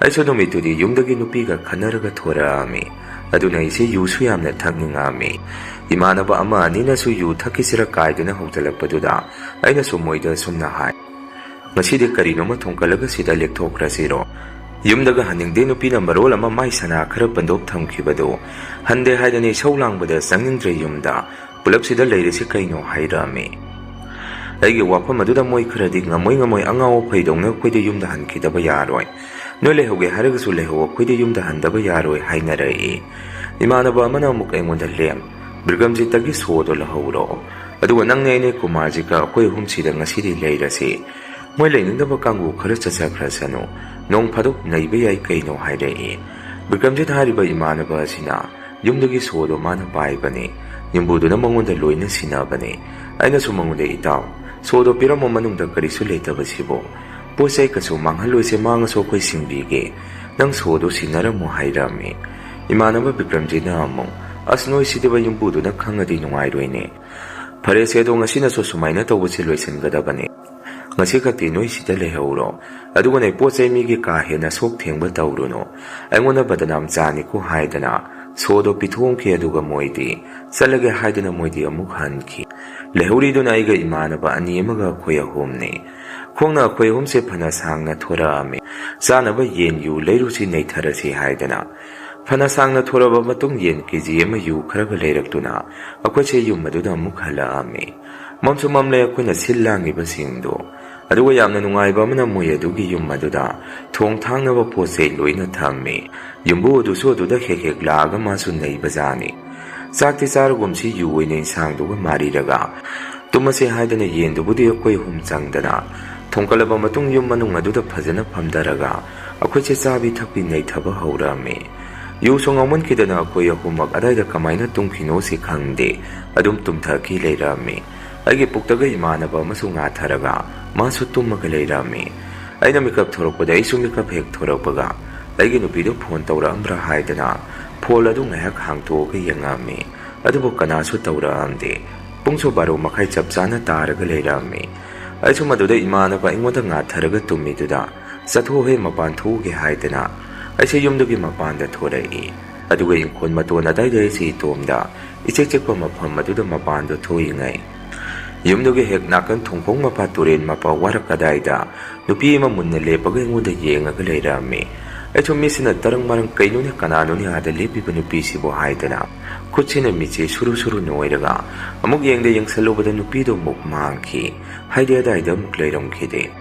ꯑꯩꯁꯨ ꯅꯨꯃꯤꯠꯇꯨꯗꯤ ꯌꯨꯝꯗꯒꯤ ꯅꯨꯄꯤꯒ ꯈꯟꯅꯔꯒ ꯊꯣꯔꯛꯑꯝꯃꯤ꯫ ꯑꯗꯨꯅ ꯑꯩꯁꯦ ꯌꯨꯁꯨ ꯌꯥꯝꯅ ꯊꯛꯅꯤꯡꯉꯛꯑꯝꯃꯤ꯫ ꯏꯃꯥꯟꯅꯕ ꯑꯃ ꯑꯅꯤꯅꯁꯨ ꯌꯨ ꯊꯛꯈꯤꯁꯤꯔ ꯀꯥꯏꯗꯨꯅ ꯍꯧꯖꯤꯜꯂꯛꯄꯗꯨꯗ ꯑꯩꯅꯁꯨ ꯃꯣꯏꯗ ꯑꯁꯨꯝꯅ ꯍꯥꯏ, "ꯉꯁꯤꯗꯤ ꯀꯔꯤꯅꯣꯃ ꯊꯣꯡꯀꯠꯂꯒ ꯁꯤꯗ ꯂꯦꯛꯊꯣꯛꯈ꯭ꯔꯁꯤꯔꯣ? ꯌꯨꯝꯗꯒ ꯍꯟꯅꯤꯡꯗꯦ, ꯅꯨꯄꯤꯅ ꯃꯔꯣꯜ ꯑꯃ ꯃꯥꯏ ꯁꯅꯥ ꯈꯔ ꯄꯟꯗꯣꯞ ꯊꯝꯈꯤꯕꯗꯨ꯫ ꯍꯟꯗꯦ ꯍꯥꯏꯗꯅ ꯏꯁꯧ ꯂꯥꯡꯕꯗ ꯆꯪꯅꯤꯡꯗ꯭ꯔꯦ ꯌꯨꯝꯗ꯫ ꯄꯨꯂꯞ ꯁꯤꯗ ꯂꯩꯔꯁꯤ ꯀꯩꯅꯣ?" ꯍꯥꯏꯔꯛꯑꯝꯃꯤ꯫ ꯑꯩꯒꯤ ꯋꯥꯐꯝ ꯑꯗꯨꯗ ꯃꯣꯏ ꯈꯔꯗꯤ, "ꯉꯝꯃꯣꯏ, ꯉꯝꯃꯣꯏ, ꯑꯉꯥꯎ ꯑꯐꯩꯗꯧꯅ ꯑꯩꯈꯣꯏꯗ ꯌꯨꯝꯗ ꯍꯟꯈꯤꯗꯕ ꯌꯥꯔꯣꯏ꯫ ꯅꯣꯏ ꯂꯩꯍꯧꯒꯦ ꯍꯥꯏꯔꯒꯁꯨ ꯂꯩꯍꯧ, ꯑꯩꯈꯣꯏꯗ ꯌꯨꯝꯗ ꯍꯟꯗꯕ ꯌꯥꯔꯣꯏ" ꯍꯥꯏꯅꯔꯛꯏ꯫ ꯏꯃꯥꯟꯅꯕ ꯑꯃꯅ ꯑꯃꯨꯛ ꯑꯩꯉꯣꯟꯗ, "ꯂꯦꯝ, ꯕꯤꯀ꯭ꯔꯝꯖꯤꯠꯇꯒꯤ ꯁꯣꯗꯣ ꯂꯧꯍꯧꯔꯣ꯫ ꯑꯗꯨꯒ ꯅꯪꯅꯦ ꯑꯩꯅꯦ ꯀꯨꯃꯥꯔꯖꯤꯠꯀ ꯑꯩꯈꯣꯏ ꯑꯍꯨꯝꯁꯤꯗ ꯉꯁꯤꯗꯤ ꯂꯩꯔꯁꯤ꯫ ꯃꯣꯏ ꯂꯩꯅꯤꯡꯗꯕ ꯀꯥꯡꯕꯨ ꯈꯔ ꯆꯠꯆꯈ꯭ꯔꯁꯅꯨ꯫ ꯅꯣꯡ ꯐꯥꯗꯣꯛ ꯅꯩꯕ ꯌꯥꯏ ꯀꯩꯅꯣ" ꯍꯥꯏꯔꯛꯏ꯫ ꯕꯤꯀ꯭ꯔꯝꯖꯤꯠ ꯍꯥꯏꯔꯤꯕ ꯏꯃꯥꯟꯅꯕ ꯑꯁꯤꯅ ꯌꯨꯝꯗꯒꯤ ꯁꯣꯗꯣ ꯃꯥꯅ ꯄꯥꯏꯕꯅꯤ꯫ ꯌꯨꯝꯕꯨꯗꯨꯅ ꯃꯉꯣꯟꯗ ꯂꯣꯏꯅ ꯁꯤꯟꯅꯕꯅꯤ꯫ ꯑꯩꯅꯁꯨ ꯃꯉꯣꯟꯗ, "ꯏꯇꯥꯎ, ꯁꯣꯗꯣ ꯄꯤꯔꯝꯃꯣ, ꯃꯅꯨꯡꯗ ꯀꯔꯤꯁꯨ ꯂꯩꯇꯕꯁꯤꯕꯨ꯫ ꯄꯣꯠ ꯆꯩ ꯀꯩꯁꯨ ꯃꯥꯡꯍꯜꯂꯣꯏꯁꯦ, ꯃꯥꯡꯉꯁꯨ ꯑꯩꯈꯣꯏ ꯁꯤꯡꯕꯤꯒꯦ꯫ ꯅꯪ ꯁꯣꯗꯣ ꯁꯤꯟꯅꯔꯝꯃꯣ," ꯍꯥꯏꯔꯝꯃꯤ꯫ ꯏꯃꯥꯟꯅꯕ ꯕꯤꯀ꯭ꯔꯝꯖꯤꯠꯅ ꯑꯃꯨꯛ, "ꯑꯁ, ꯅꯣꯏ ꯁꯤꯗꯤꯕ ꯌꯨꯝꯕꯨꯗꯨꯅ ꯈꯪꯉꯗꯤ ꯅꯨꯡꯉꯥꯏꯔꯣꯏꯅꯦ꯫ ꯐꯔꯦꯁꯦ, ꯑꯗꯣ ꯉꯁꯤꯅꯁꯨ ꯁꯨꯃꯥꯏꯅ ꯇꯧꯕꯁꯦ ꯂꯣꯏꯁꯤꯟꯒꯗꯕꯅꯤ꯫ ꯉꯁꯤ ꯈꯛꯇꯤ ꯅꯣꯏ ꯁꯤꯗ ꯂꯩꯍꯧꯔꯣ꯫ ꯑꯗꯨꯒꯅꯦ, ꯄꯣꯠ ꯆꯩ ꯃꯤꯒꯤ ꯀꯥ ꯍꯦꯟꯅ ꯁꯣꯛ ꯊꯦꯡꯕ ꯇꯧꯔꯨꯅꯨ꯫ ꯑꯩꯉꯣꯟꯗ ꯕꯗꯅꯥꯝ ꯆꯥꯅꯤꯀꯣ," ꯍꯥꯏꯗꯅ ꯁꯣꯗꯣ ꯄꯤꯊꯣꯛꯈꯤ꯫ ꯑꯗꯨꯒ ꯃꯣꯏꯗꯤ ꯆꯠꯂꯒꯦ ꯍꯥꯏꯗꯅ ꯃꯣꯏꯗꯤ ꯑꯃꯨꯛ ꯍꯟꯈꯤ꯫ ꯂꯩꯍꯧꯔꯤꯗꯨꯅ ꯑꯩꯒ ꯏꯃꯥꯟꯅꯕ ꯑꯅꯤ ꯑꯃꯒ ꯑꯩꯈꯣꯏ ꯑꯍꯨꯝꯅꯤ꯫ ꯈꯣꯡꯅ ꯑꯩꯈꯣꯏ ꯑꯍꯨꯝꯁꯦ ꯐꯅ ꯁꯥꯡꯅ ꯊꯣꯔꯛꯑꯝꯃꯤ꯫ ꯆꯥꯅꯕ ꯌꯦꯟ ꯌꯨ ꯂꯩꯔꯨꯁꯤ, ꯅꯩꯊꯔꯁꯤ ꯍꯥꯏꯗꯅ꯫ ꯐꯅ ꯁꯥꯡꯅ ꯊꯣꯔꯛꯑꯕ ꯃꯇꯨꯡ ꯌꯦꯟ ꯀꯦ ꯖꯤ ꯑꯃ ꯌꯨ ꯈꯔꯒ ꯂꯩꯔꯛꯇꯨꯅ ꯑꯩꯈꯣꯏꯁꯦ ꯌꯨꯝ ꯑꯗꯨꯗ ꯑꯃꯨꯛ ꯍꯜꯂꯛꯑꯝꯃꯤ꯫ ꯃꯝꯁꯨ ꯃꯝꯂꯦ ꯑꯩꯈꯣꯏꯅ ꯁꯤꯜ ꯂꯥꯡꯉꯤꯕꯁꯤꯡꯗꯣ꯫ ꯑꯗꯨꯒ ꯌꯥꯝꯅ ꯅꯨꯡꯉꯥꯏꯕ ꯑꯃꯅ ꯃꯣꯏ ꯑꯗꯨꯒꯤ ꯌꯨꯝ ꯑꯗꯨꯗ ꯊꯣꯡ ꯊꯥꯡꯅꯕ ꯄꯣꯠ ꯆꯩ ꯂꯣꯏꯅ ꯊꯝꯃꯤ꯫ ꯌꯨꯝꯕꯨ ꯑꯗꯨꯁꯨ ꯑꯗꯨꯗ ꯍꯦꯛ ꯍꯦꯛ ꯂꯥꯛꯑꯒ ꯃꯥꯁꯨ ꯅꯩꯕꯖꯥꯠꯅꯤ꯫ ꯆꯥꯛꯇꯤ ꯆꯥꯔꯒꯨꯝꯁꯤ, ꯌꯨ ꯑꯣꯏꯅ ꯏꯟꯁꯥꯡꯗꯨꯒ ꯃꯥꯔꯤꯔꯒ ꯇꯨꯝꯃꯁꯦ ꯍꯥꯏꯗꯅ ꯌꯦꯟꯗꯨꯕꯨꯗꯤ ꯑꯩꯈꯣꯏ ꯑꯍꯨꯝ ꯆꯪꯗꯅ ꯊꯣꯡꯀꯠꯂꯕ ꯃꯇꯨꯡ ꯌꯨꯝ ꯃꯅꯨꯡ ꯑꯗꯨꯗ ꯐꯖꯅ ꯐꯝꯊꯔꯒ ꯑꯩꯈꯣꯏꯁꯦ ꯆꯥꯕꯤ ꯊꯛꯄꯤ ꯅꯩꯊꯕ ꯍꯧꯔꯛꯑꯝꯃꯤ꯫ ꯌꯨꯁꯨ ꯉꯥꯎꯃꯟꯈꯤꯗꯅ ꯑꯩꯈꯣꯏ ꯑꯍꯨꯝꯃꯛ ꯑꯗꯥꯏꯗ ꯀꯃꯥꯏꯅ ꯇꯨꯝꯈꯤꯅꯣꯁꯤ ꯈꯪꯗꯦ, ꯑꯗꯨꯝ ꯇꯨꯝꯊꯈꯤ ꯂꯩꯔꯝꯃꯤ꯫ ꯑꯩꯒꯤ ꯄꯨꯛꯇꯒ ꯏꯃꯥꯟꯅꯕ ꯑꯃꯁꯨ ꯉꯥꯊꯔꯒ ꯃꯥꯁꯨ ꯇꯨꯝꯃꯒ ꯂꯩꯔꯝꯃꯤ꯫ ꯑꯩꯅ ꯃꯤꯀꯞ ꯊꯣꯔꯛꯄꯗ ꯑꯩꯁꯨ ꯃꯤꯀꯞ ꯍꯦꯛ ꯊꯣꯔꯛꯄꯒ ꯑꯩꯒꯤ ꯅꯨꯄꯤꯗꯣ ꯐꯣꯟ ꯇꯧꯔꯛꯑꯝꯕ꯭ꯔꯥ ꯍꯥꯏꯗꯅ ꯐꯣꯟ ꯑꯗꯨ ꯉꯥꯏꯍꯥꯛ ꯍꯥꯡꯇꯣꯛꯑꯒ ꯌꯦꯡꯉꯝꯃꯤ꯫ ꯑꯗꯨꯕꯨ ꯀꯅꯥꯁꯨ ꯇꯧꯔꯛꯑꯝꯗꯦ꯫ ꯄꯨꯡꯁꯨ ꯕꯥꯔꯣ ꯃꯈꯥꯏ ꯆꯞ ꯆꯥꯅ ꯇꯥꯔꯒ ꯂꯩꯔꯝꯃꯤ꯫ ꯑꯩꯁꯨ ꯃꯗꯨꯗ ꯏꯃꯥꯟꯅꯕ ꯑꯩꯉꯣꯟꯗ ꯉꯥꯊꯔꯒ ꯇꯨꯝꯃꯤꯗꯨꯗ, "ꯆꯠꯊꯣꯛꯍꯦ, ꯃꯄꯥꯟ ꯊꯣꯛꯎꯒꯦ," ꯍꯥꯏꯗꯅ ꯑꯩꯁꯦ ꯌꯨꯝꯗꯨꯒꯤ ꯃꯄꯥꯟꯗ ꯊꯣꯔꯛꯏ꯫ ꯑꯗꯨꯒ ꯏꯪꯈꯣꯜ ꯃꯇꯣꯟ ꯑꯗꯥꯏꯗ ꯑꯩꯁꯦ ꯏꯇꯣꯝꯗ ꯏꯆꯤꯛ ꯆꯤꯛꯄ ꯃꯐꯝ ꯑꯗꯨꯗ ꯃꯄꯥꯟꯗ ꯊꯣꯛꯏꯉꯩ, ꯌꯨꯝꯗꯨꯒꯤ ꯍꯦꯛ ꯅꯥꯀꯟ ꯊꯣꯡꯈꯣꯡ ꯃꯄꯥ ꯇꯨꯔꯦꯟ ꯃꯄꯥ ꯋꯥꯔꯛ ꯑꯗꯥꯏꯗ ꯅꯨꯄꯤ ꯑꯃ ꯃꯨꯟꯅ ꯂꯦꯞꯄꯒ ꯑꯩꯉꯣꯟꯗ ꯌꯦꯡꯉꯒ ꯂꯩꯔꯝꯃꯤ꯫ ꯑꯩꯁꯨ ꯃꯤꯠꯁꯤꯅ ꯇꯔꯪ ꯃꯔꯪ, "ꯀꯩꯅꯣꯅꯦ, ꯀꯅꯥꯅꯣꯅꯦ ꯑꯥꯗ ꯂꯦꯞꯄꯤꯕ ꯅꯨꯄꯤꯁꯤꯕꯨ?" ꯍꯥꯏꯗꯅ ꯈꯨꯠꯁꯤꯅ ꯃꯤꯠꯁꯦ ꯁꯨꯔꯨ ꯁꯨꯔꯨ ꯅꯣꯏꯔꯒ ꯑꯃꯨꯛ ꯌꯦꯡꯗ ꯌꯦꯡꯁꯜꯂꯨꯕꯗ ꯅꯨꯄꯤꯗꯣ ꯑꯃꯨꯛ ꯃꯥꯡꯈꯤ꯫ ꯍꯥꯏꯗꯤ ꯑꯗꯥꯏꯗ ꯑꯃꯨꯛ ꯂꯩꯔꯝꯈꯤꯗꯦ꯫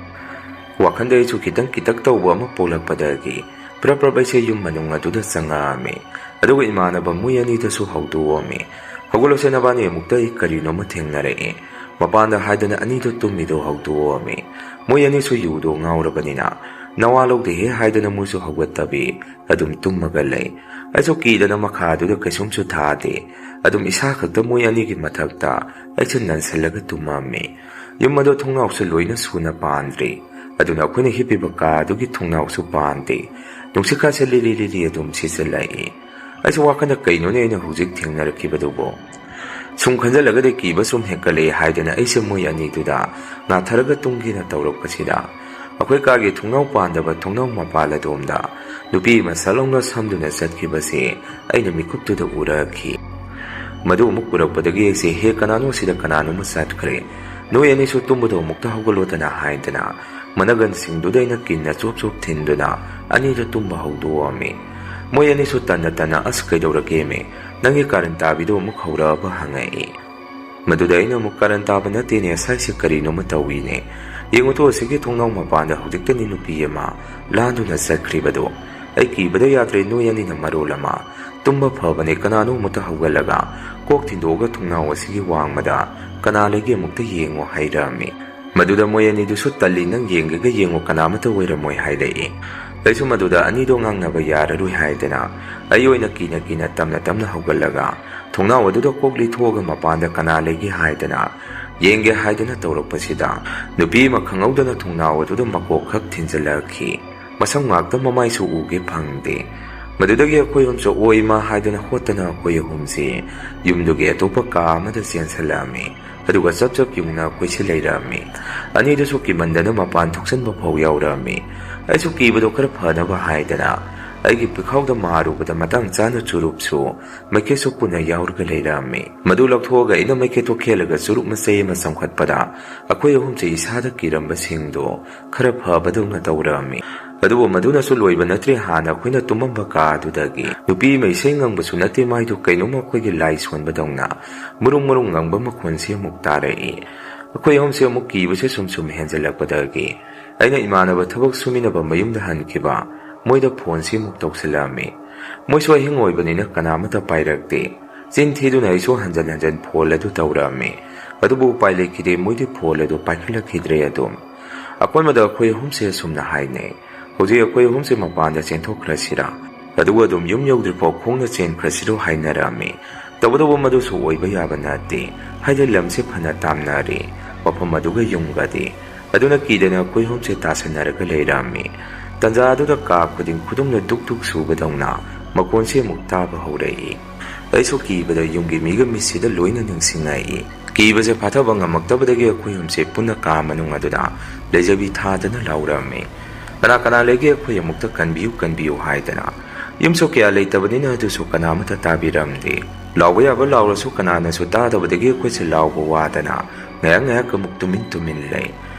ꯋꯥꯈꯟꯗ ꯑꯩꯁꯨ ꯈꯤꯇꯪ ꯀꯤꯇꯛ ꯇꯧꯕ ꯑꯃ ꯄꯣꯛꯂꯛꯄꯗꯒꯤ ꯄ꯭ꯔꯞ ꯄ꯭ꯔꯞ ꯑꯩꯁꯦ ꯌꯨꯝ ꯃꯅꯨꯡ ꯑꯗꯨꯗ ꯆꯪꯉꯛꯑꯝꯃꯤ꯫ ꯑꯗꯨꯒ ꯏꯃꯥꯟꯅꯕ ꯃꯣꯏ ꯑꯅꯤꯗꯁꯨ ꯍꯧꯗꯣꯛꯑꯝꯃꯤ꯫ "ꯍꯧꯒꯠꯂꯣꯁꯦ ꯅꯕꯥꯅꯤ, ꯑꯃꯨꯛꯇ ꯑꯩ ꯀꯔꯤꯅꯣꯃ ꯊꯦꯡꯅꯔꯛꯑꯦ꯫ ꯃꯄꯥꯟꯗ ꯍꯥꯏꯗꯅ ꯑꯅꯤꯗꯣ ꯇꯨꯝꯃꯤꯗꯣ ꯍꯧꯗꯣꯛꯑꯝꯃꯤ꯫ ꯃꯣꯏ ꯑꯅꯤꯁꯨ ꯌꯨꯗꯣ ꯉꯥꯎꯔꯕꯅꯤꯅ "ꯅꯋꯥ ꯂꯧꯗꯦꯍꯦ" ꯍꯥꯏꯗꯅ ꯃꯣꯏꯁꯨ ꯍꯧꯒꯠꯇꯕꯤ ꯑꯗꯨꯝ ꯇꯨꯝꯃꯒ ꯂꯩ꯫ ꯑꯩꯁꯨ ꯀꯤꯗꯅ ꯃꯈꯥꯗꯨꯗ ꯀꯩꯁꯨꯝꯁꯨ ꯊꯥꯗꯦ꯫ ꯑꯗꯨꯝ ꯏꯁꯥ ꯈꯛꯇ ꯃꯣꯏ ꯑꯅꯤꯒꯤ ꯃꯊꯛꯇ ꯑꯩꯁꯨ ꯅꯟꯁꯜꯂꯒ ꯇꯨꯝꯃꯝꯃꯤ꯫ ꯌꯨꯝ ꯑꯗꯣ ꯊꯣꯡꯅꯥꯎꯁꯨ ꯂꯣꯏꯅ ꯁꯨꯅ ꯄꯥꯟꯗ꯭ꯔꯤ꯫ ꯑꯗꯨꯅ ꯑꯩꯈꯣꯏꯅ ꯍꯤꯞꯄꯤꯕ ꯀꯥꯗꯨꯒꯤ ꯊꯣꯡꯅꯥꯎꯁꯨ ꯄꯥꯟꯗꯦ꯫ ꯅꯨꯡꯁꯤꯠꯀꯥꯁꯦ ꯂꯤꯔꯤ ꯂꯤꯔꯤ ꯑꯗꯨꯝ ꯁꯤꯠꯆꯜꯂꯛꯏ꯫ ꯑꯩꯁꯨ ꯋꯥꯈꯜꯗ ꯀꯩꯅꯣꯅꯦ ꯑꯩꯅ ꯍꯧꯖꯤꯛ ꯊꯦꯡꯅꯔꯛꯈꯤꯕꯗꯨꯕꯨ? ꯁꯨꯝ ꯈꯟꯖꯜꯂꯒꯗꯤ ꯀꯤꯕ ꯁꯨꯝ ꯍꯦꯟꯀꯠꯂꯛꯑꯦ ꯍꯥꯏꯗꯅ ꯑꯩꯁꯦ ꯃꯣꯏ ꯑꯅꯤꯗꯨꯗ ꯉꯥꯊꯔꯒ ꯇꯨꯝꯒꯦꯅ ꯇꯧꯔꯛꯄꯁꯤꯗ, ꯑꯩꯈꯣꯏ ꯀꯥꯒꯤ ꯊꯣꯡꯅꯥꯎ ꯄꯥꯟꯗꯕ ꯊꯣꯡꯅꯥꯎ ꯃꯄꯥꯜ ꯑꯗꯣꯝꯗ ꯅꯨꯄꯤ ꯑꯃ ꯁꯠ ꯂꯥꯎꯅ ꯁꯝꯗꯨꯅ ꯆꯠꯈꯤꯕꯁꯤ ꯑꯩꯅ ꯃꯤꯀꯨꯞꯇꯨꯗ ꯎꯔꯛꯈꯤ꯫ ꯃꯗꯨ ꯑꯃꯨꯛ ꯎꯔꯛꯄꯗꯒꯤ ꯑꯩꯁꯦ, "ꯍꯦ, ꯀꯅꯥꯅꯣ ꯁꯤꯗ? ꯀꯅꯥꯅꯣꯃ ꯆꯠꯈ꯭ꯔꯦ꯫ ꯅꯣꯏ ꯑꯅꯤꯁꯨ ꯇꯨꯝꯕꯗꯣ ꯑꯃꯨꯛꯇ ꯍꯧꯒꯠꯂꯣꯗꯅ" ꯍꯥꯏꯗꯅ ꯃꯅꯒꯟꯁꯤꯡꯗꯨꯗ ꯑꯩꯅ ꯀꯤꯟꯅ ꯆꯣꯞ ꯆꯣꯞ ꯊꯤꯟꯗꯨꯅ ꯑꯅꯤꯗꯨ ꯇꯨꯝꯕ ꯍꯧꯗꯣꯛꯑꯝꯃꯤ꯫ ꯃꯣꯏ ꯑꯅꯤꯁꯨ ꯇꯟꯅ ꯇꯟꯅ, "ꯑꯁ, ꯀꯩꯗꯧꯔꯒꯦꯃꯦ? ꯅꯪꯒꯤ ꯀꯥꯔꯟ ꯇꯥꯕꯤꯗꯣ ꯑꯃꯨꯛ ꯍꯧꯔꯛꯑꯕ?" ꯍꯪꯉꯛꯏ꯫ ꯃꯗꯨꯗ ꯑꯩꯅ ꯑꯃꯨꯛ, "ꯀꯥꯔꯟ ꯇꯥꯕ ꯅꯠꯇꯦꯅꯦ, ꯉꯁꯥꯏꯁꯦ ꯀꯔꯤꯅꯣꯃ ꯇꯧꯏꯅꯦ꯫ ꯌꯦꯡꯉꯨꯇꯣ, ꯑꯁꯤꯒꯤ ꯊꯣꯡꯅꯥꯎ ꯃꯄꯥꯟꯗ ꯍꯧꯖꯤꯛꯇꯅꯤ ꯅꯨꯄꯤ ꯑꯃ ꯂꯥꯟꯗꯨꯅ ꯆꯠꯈ꯭ꯔꯤꯕꯗꯣ꯫ ꯑꯩ ꯀꯤꯕꯗ ꯌꯥꯗ꯭ꯔꯦ, ꯅꯣꯏ ꯑꯅꯤꯅ ꯃꯔꯣꯜ ꯑꯃ꯫ ꯇꯨꯝꯕ ꯐꯕꯅꯦ, ꯀꯅꯥꯅꯣ ꯑꯃꯨꯛꯇ ꯍꯧꯒꯠꯂꯒ ꯀꯣꯛ ꯊꯤꯟꯗꯣꯛꯑꯒ ꯊꯣꯡꯅꯥꯎ ꯑꯁꯤꯒꯤ ꯋꯥꯡꯃꯗ ꯀꯅꯥ ꯂꯩꯒꯦ ꯑꯃꯨꯛꯇ ꯌꯦꯡꯉꯣ" ꯍꯥꯏꯔꯛꯑꯝꯃꯤ꯫ ꯃꯗꯨꯗ ꯃꯣꯏ ꯑꯅꯤꯗꯨꯁꯨ, "ꯇꯜꯂꯤ, ꯅꯪ ꯌꯦꯡꯒꯦꯒ ꯌꯦꯡꯉꯣ, ꯀꯅꯥꯃꯠꯇ ꯑꯣꯏꯔꯝꯃꯣꯏ" ꯍꯥꯏꯔꯛꯏ꯫ ꯑꯩꯁꯨ ꯃꯗꯨꯗ ꯑꯅꯤꯗꯣ ꯉꯥꯡꯅꯕ ꯌꯥꯔꯔꯣꯏ ꯍꯥꯏꯗꯅ ꯑꯩ ꯑꯣꯏꯅ ꯀꯤꯅ ꯀꯤꯅ ꯇꯞꯅ ꯇꯞꯅ ꯍꯧꯒꯠꯂꯒ ꯊꯣꯡꯅꯥꯎ ꯑꯗꯨꯗ ꯀꯣꯛ ꯂꯤꯊꯣꯛꯑꯒ ꯃꯄꯥꯟꯗ ꯀꯅꯥ ꯂꯩꯒꯦ ꯍꯥꯏꯗꯅ ꯌꯦꯡꯒꯦ ꯍꯥꯏꯗꯅ ꯇꯧꯔꯛꯄꯁꯤꯗ, ꯅꯨꯄꯤ ꯑꯃ ꯈꯪꯍꯧꯗꯅ ꯊꯣꯡꯅꯥꯎ ꯑꯗꯨꯗ ꯃꯀꯣꯛ ꯈꯛ ꯊꯤꯟꯖꯤꯜꯂꯛꯈꯤ꯫ ꯃꯁꯝ ꯉꯥꯛꯇ, ꯃꯃꯥꯏꯁꯨ ꯎꯒꯦ ꯐꯪꯗꯦ꯫ ꯃꯗꯨꯗꯒꯤ ꯑꯩꯈꯣꯏ ꯑꯍꯨꯝꯁꯨ "ꯑꯣ ꯏꯃꯥ" ꯍꯥꯏꯗꯅ ꯍꯣꯠꯇꯅ ꯑꯩꯈꯣꯏ ꯑꯍꯨꯝꯁꯤ ꯌꯨꯝꯗꯨꯒꯤ ꯑꯇꯣꯞꯄ ꯀꯥ ꯑꯃꯗ ꯆꯦꯟꯁꯤꯜꯂꯛꯑꯝꯃꯤ꯫ ꯑꯗꯨꯒ ꯆꯞ ꯆꯞ ꯌꯨꯡꯅ ꯑꯩꯈꯣꯏꯁꯦ ꯂꯩꯔꯛꯑꯝꯃꯤ꯫ ꯑꯅꯤꯗꯨꯁꯨ ꯀꯤꯃꯟꯗꯅ ꯃꯄꯥꯟ ꯊꯣꯛꯆꯟꯕ ꯐꯥꯎ ꯌꯥꯎꯔꯛꯑꯝꯃꯤ꯫ ꯑꯩꯁꯨ ꯀꯤꯕꯗꯣ ꯈꯔ ꯐꯅꯕ ꯍꯥꯏꯗꯅ ꯑꯩꯒꯤ ꯄꯤꯈꯥꯎꯗ ꯃꯥꯔꯨꯕꯗ ꯃꯇꯥꯡ ꯆꯥꯅ ꯆꯨꯔꯨꯞꯁꯨ ꯃꯩꯈꯦꯠꯁꯨ ꯄꯨꯟꯅ ꯌꯥꯎꯔꯒ ꯂꯩꯔꯛꯑꯝꯃꯤ꯫ ꯃꯗꯨ ꯂꯧꯊꯣꯛꯑꯒ ꯑꯩꯅ ꯃꯩꯈꯦꯠꯇꯣ ꯈꯦꯠꯂꯒ ꯆꯨꯔꯨꯞ ꯃꯆꯩ ꯑꯃ ꯆꯪꯈꯠꯄꯗ, ꯑꯩꯈꯣꯏ ꯑꯍꯨꯝꯁꯦ ꯏꯁꯥꯗ ꯀꯤꯔꯝꯕꯁꯤꯡꯗꯣ ꯈꯔ ꯐꯕꯗꯧꯅ ꯇꯧꯔꯛꯑꯝꯃꯤ꯫ ꯑꯗꯨꯕꯨ ꯃꯗꯨꯅꯁꯨ ꯂꯣꯏꯕ ꯅꯠꯇ꯭ꯔꯦ, ꯍꯥꯟꯅ ꯑꯩꯈꯣꯏꯅ ꯇꯨꯝꯃꯝꯕ ꯀꯥ ꯑꯗꯨꯗꯒꯤ ꯅꯨꯄꯤ ꯑꯃ ꯏꯁꯩ ꯉꯪꯕꯁꯨ ꯅꯠꯇꯦ, ꯃꯥꯏꯗꯨ ꯀꯩꯅꯣꯝꯃ ꯑꯩꯈꯣꯏꯒꯤ ꯂꯥꯏ ꯁꯣꯟꯕꯗꯧꯅ ꯃꯨꯔꯨꯡ ꯃꯨꯔꯨꯡ ꯉꯪꯕ ꯃꯈꯣꯟꯁꯤ ꯑꯃꯨꯛ ꯇꯥꯔꯛꯏ꯫ ꯑꯩꯈꯣꯏ ꯑꯍꯨꯝꯁꯦ ꯑꯃꯨꯛ ꯀꯤꯕꯁꯦ ꯁꯨꯝ ꯁꯨꯝ ꯍꯦꯟꯖꯜꯂꯛꯄꯗꯒꯤ ꯑꯩꯅ ꯏꯃꯥꯟꯅꯕ ꯊꯕꯛ ꯁꯨꯃꯤꯟꯅꯕ ꯃꯌꯨꯝꯗ ꯍꯟꯈꯤꯕ ꯃꯣꯏꯗ ꯐꯣꯟꯁꯤ ꯑꯃꯨꯛ ꯇꯧꯁꯤꯜꯂꯛꯑꯝꯃꯤ꯫ ꯃꯣꯏꯁꯨ ꯑꯍꯤꯡ ꯑꯣꯏꯕꯅꯤꯅ ꯀꯅꯥꯃꯠꯇ ꯄꯥꯏꯔꯛꯇꯦ꯫ ꯆꯤꯟ ꯊꯤꯗꯨꯅ ꯑꯩꯁꯨ ꯍꯟꯖꯟ ꯍꯟꯖꯟ ꯐꯣꯟ ꯑꯗꯨ ꯇꯧꯔꯛꯑꯝꯃꯤ꯫ ꯑꯗꯨꯕꯨ ꯎꯄꯥꯏ ꯂꯩꯈꯤꯗꯦ, ꯃꯣꯏꯗꯤ ꯐꯣꯟ ꯑꯗꯨ ꯄꯥꯏꯈꯠꯂꯛꯈꯤꯗ꯭ꯔꯦ꯫ ꯑꯗꯨꯝ ꯑꯀꯣꯟꯕꯗ ꯑꯩꯈꯣꯏ ꯑꯍꯨꯝꯁꯦ ꯑꯁꯨꯝꯅ ꯍꯥꯏꯅꯩ, "ꯍꯧꯖꯤꯛ ꯑꯩꯈꯣꯏ ꯑꯍꯨꯝꯁꯦ ꯃꯄꯥꯟꯗ ꯆꯦꯟꯊꯣꯛꯈ꯭ꯔꯁꯤꯔꯥ? ꯑꯗꯨꯒ ꯑꯗꯨꯝ ꯌꯨꯝ ꯌꯧꯗ꯭ꯔꯤꯐꯥꯎ ꯈꯣꯡꯅ ꯆꯦꯟꯈ꯭ꯔꯁꯤꯔꯣ?" ꯍꯥꯏꯅꯔꯝꯃꯤ꯫ ꯇꯧꯕꯇꯕꯨ ꯃꯗꯨꯁꯨ ꯑꯣꯏꯕ ꯌꯥꯕ ꯅꯠꯇꯦ꯫ ꯍꯥꯏꯗꯤ ꯂꯝꯁꯦ ꯐꯅ ꯇꯥꯝꯅꯔꯦ, ꯃꯐꯝ ꯑꯗꯨꯒ ꯌꯨꯝꯒꯗꯤ꯫ ꯑꯗꯨꯅ ꯀꯤꯗꯅ ꯑꯩꯈꯣꯏ ꯑꯍꯨꯝꯁꯦ ꯇꯥꯁꯟꯅꯔꯒ ꯂꯩꯔꯝꯃꯤ꯫ ꯇꯟꯖꯥ ꯑꯗꯨꯗ ꯀꯥ ꯈꯨꯗꯤꯡ ꯈꯨꯗꯨꯝꯅ ꯗꯨꯛ ꯗꯨꯛ ꯁꯨꯕꯗꯧꯅ ꯃꯈꯣꯟꯁꯦ ꯑꯃꯨꯛ ꯇꯥꯕ ꯍꯧꯔꯛꯏ꯫ ꯑꯩꯁꯨ ꯀꯤꯕꯗ ꯌꯨꯝꯒꯤ ꯃꯤꯒ ꯃꯤꯠꯁꯤꯗ ꯂꯣꯏꯅ ꯅꯤꯡꯁꯤꯡꯉꯛꯏ꯫ ꯀꯤꯕꯁꯦ ꯐꯥꯊꯕ ꯉꯝꯃꯛꯇꯕꯗꯒꯤ ꯑꯩꯈꯣꯏ ꯑꯍꯨꯝꯁꯦ ꯄꯨꯟꯅ ꯀꯥ ꯃꯅꯨꯡ ꯑꯗꯨꯗ ꯂꯩꯖꯕꯤ ꯊꯥꯗꯅ ꯂꯥꯎꯔꯝꯃꯤ꯫ "ꯀꯅꯥ ꯀꯅꯥ ꯂꯩꯒꯦ? ꯑꯩꯈꯣꯏ ꯑꯃꯨꯛꯇ ꯀꯟꯕꯤꯌꯨ, ꯀꯟꯕꯤꯌꯨ" ꯍꯥꯏꯗꯅ꯫ ꯌꯨꯝꯁꯨ ꯀꯌꯥ ꯂꯩꯇꯕꯅꯤꯅ ꯑꯗꯨꯁꯨ ꯀꯅꯥ ꯑꯃꯠꯇ ꯇꯥꯕꯤꯔꯝꯗꯦ꯫ ꯂꯥꯎꯕ ꯌꯥꯕ ꯂꯥꯎꯔꯁꯨ ꯀꯅꯥꯅꯁꯨ ꯇꯥꯗꯕꯗꯒꯤ ꯑꯩꯈꯣꯏꯁꯦ ꯂꯥꯎꯕ ꯋꯥꯗꯅ ꯉꯥꯏꯍꯥꯛ ꯉꯥꯏꯍꯥꯛ ꯑꯃꯨꯛ ꯇꯨꯃꯤꯟ ꯇꯨꯃꯤꯟ ꯂꯩ꯫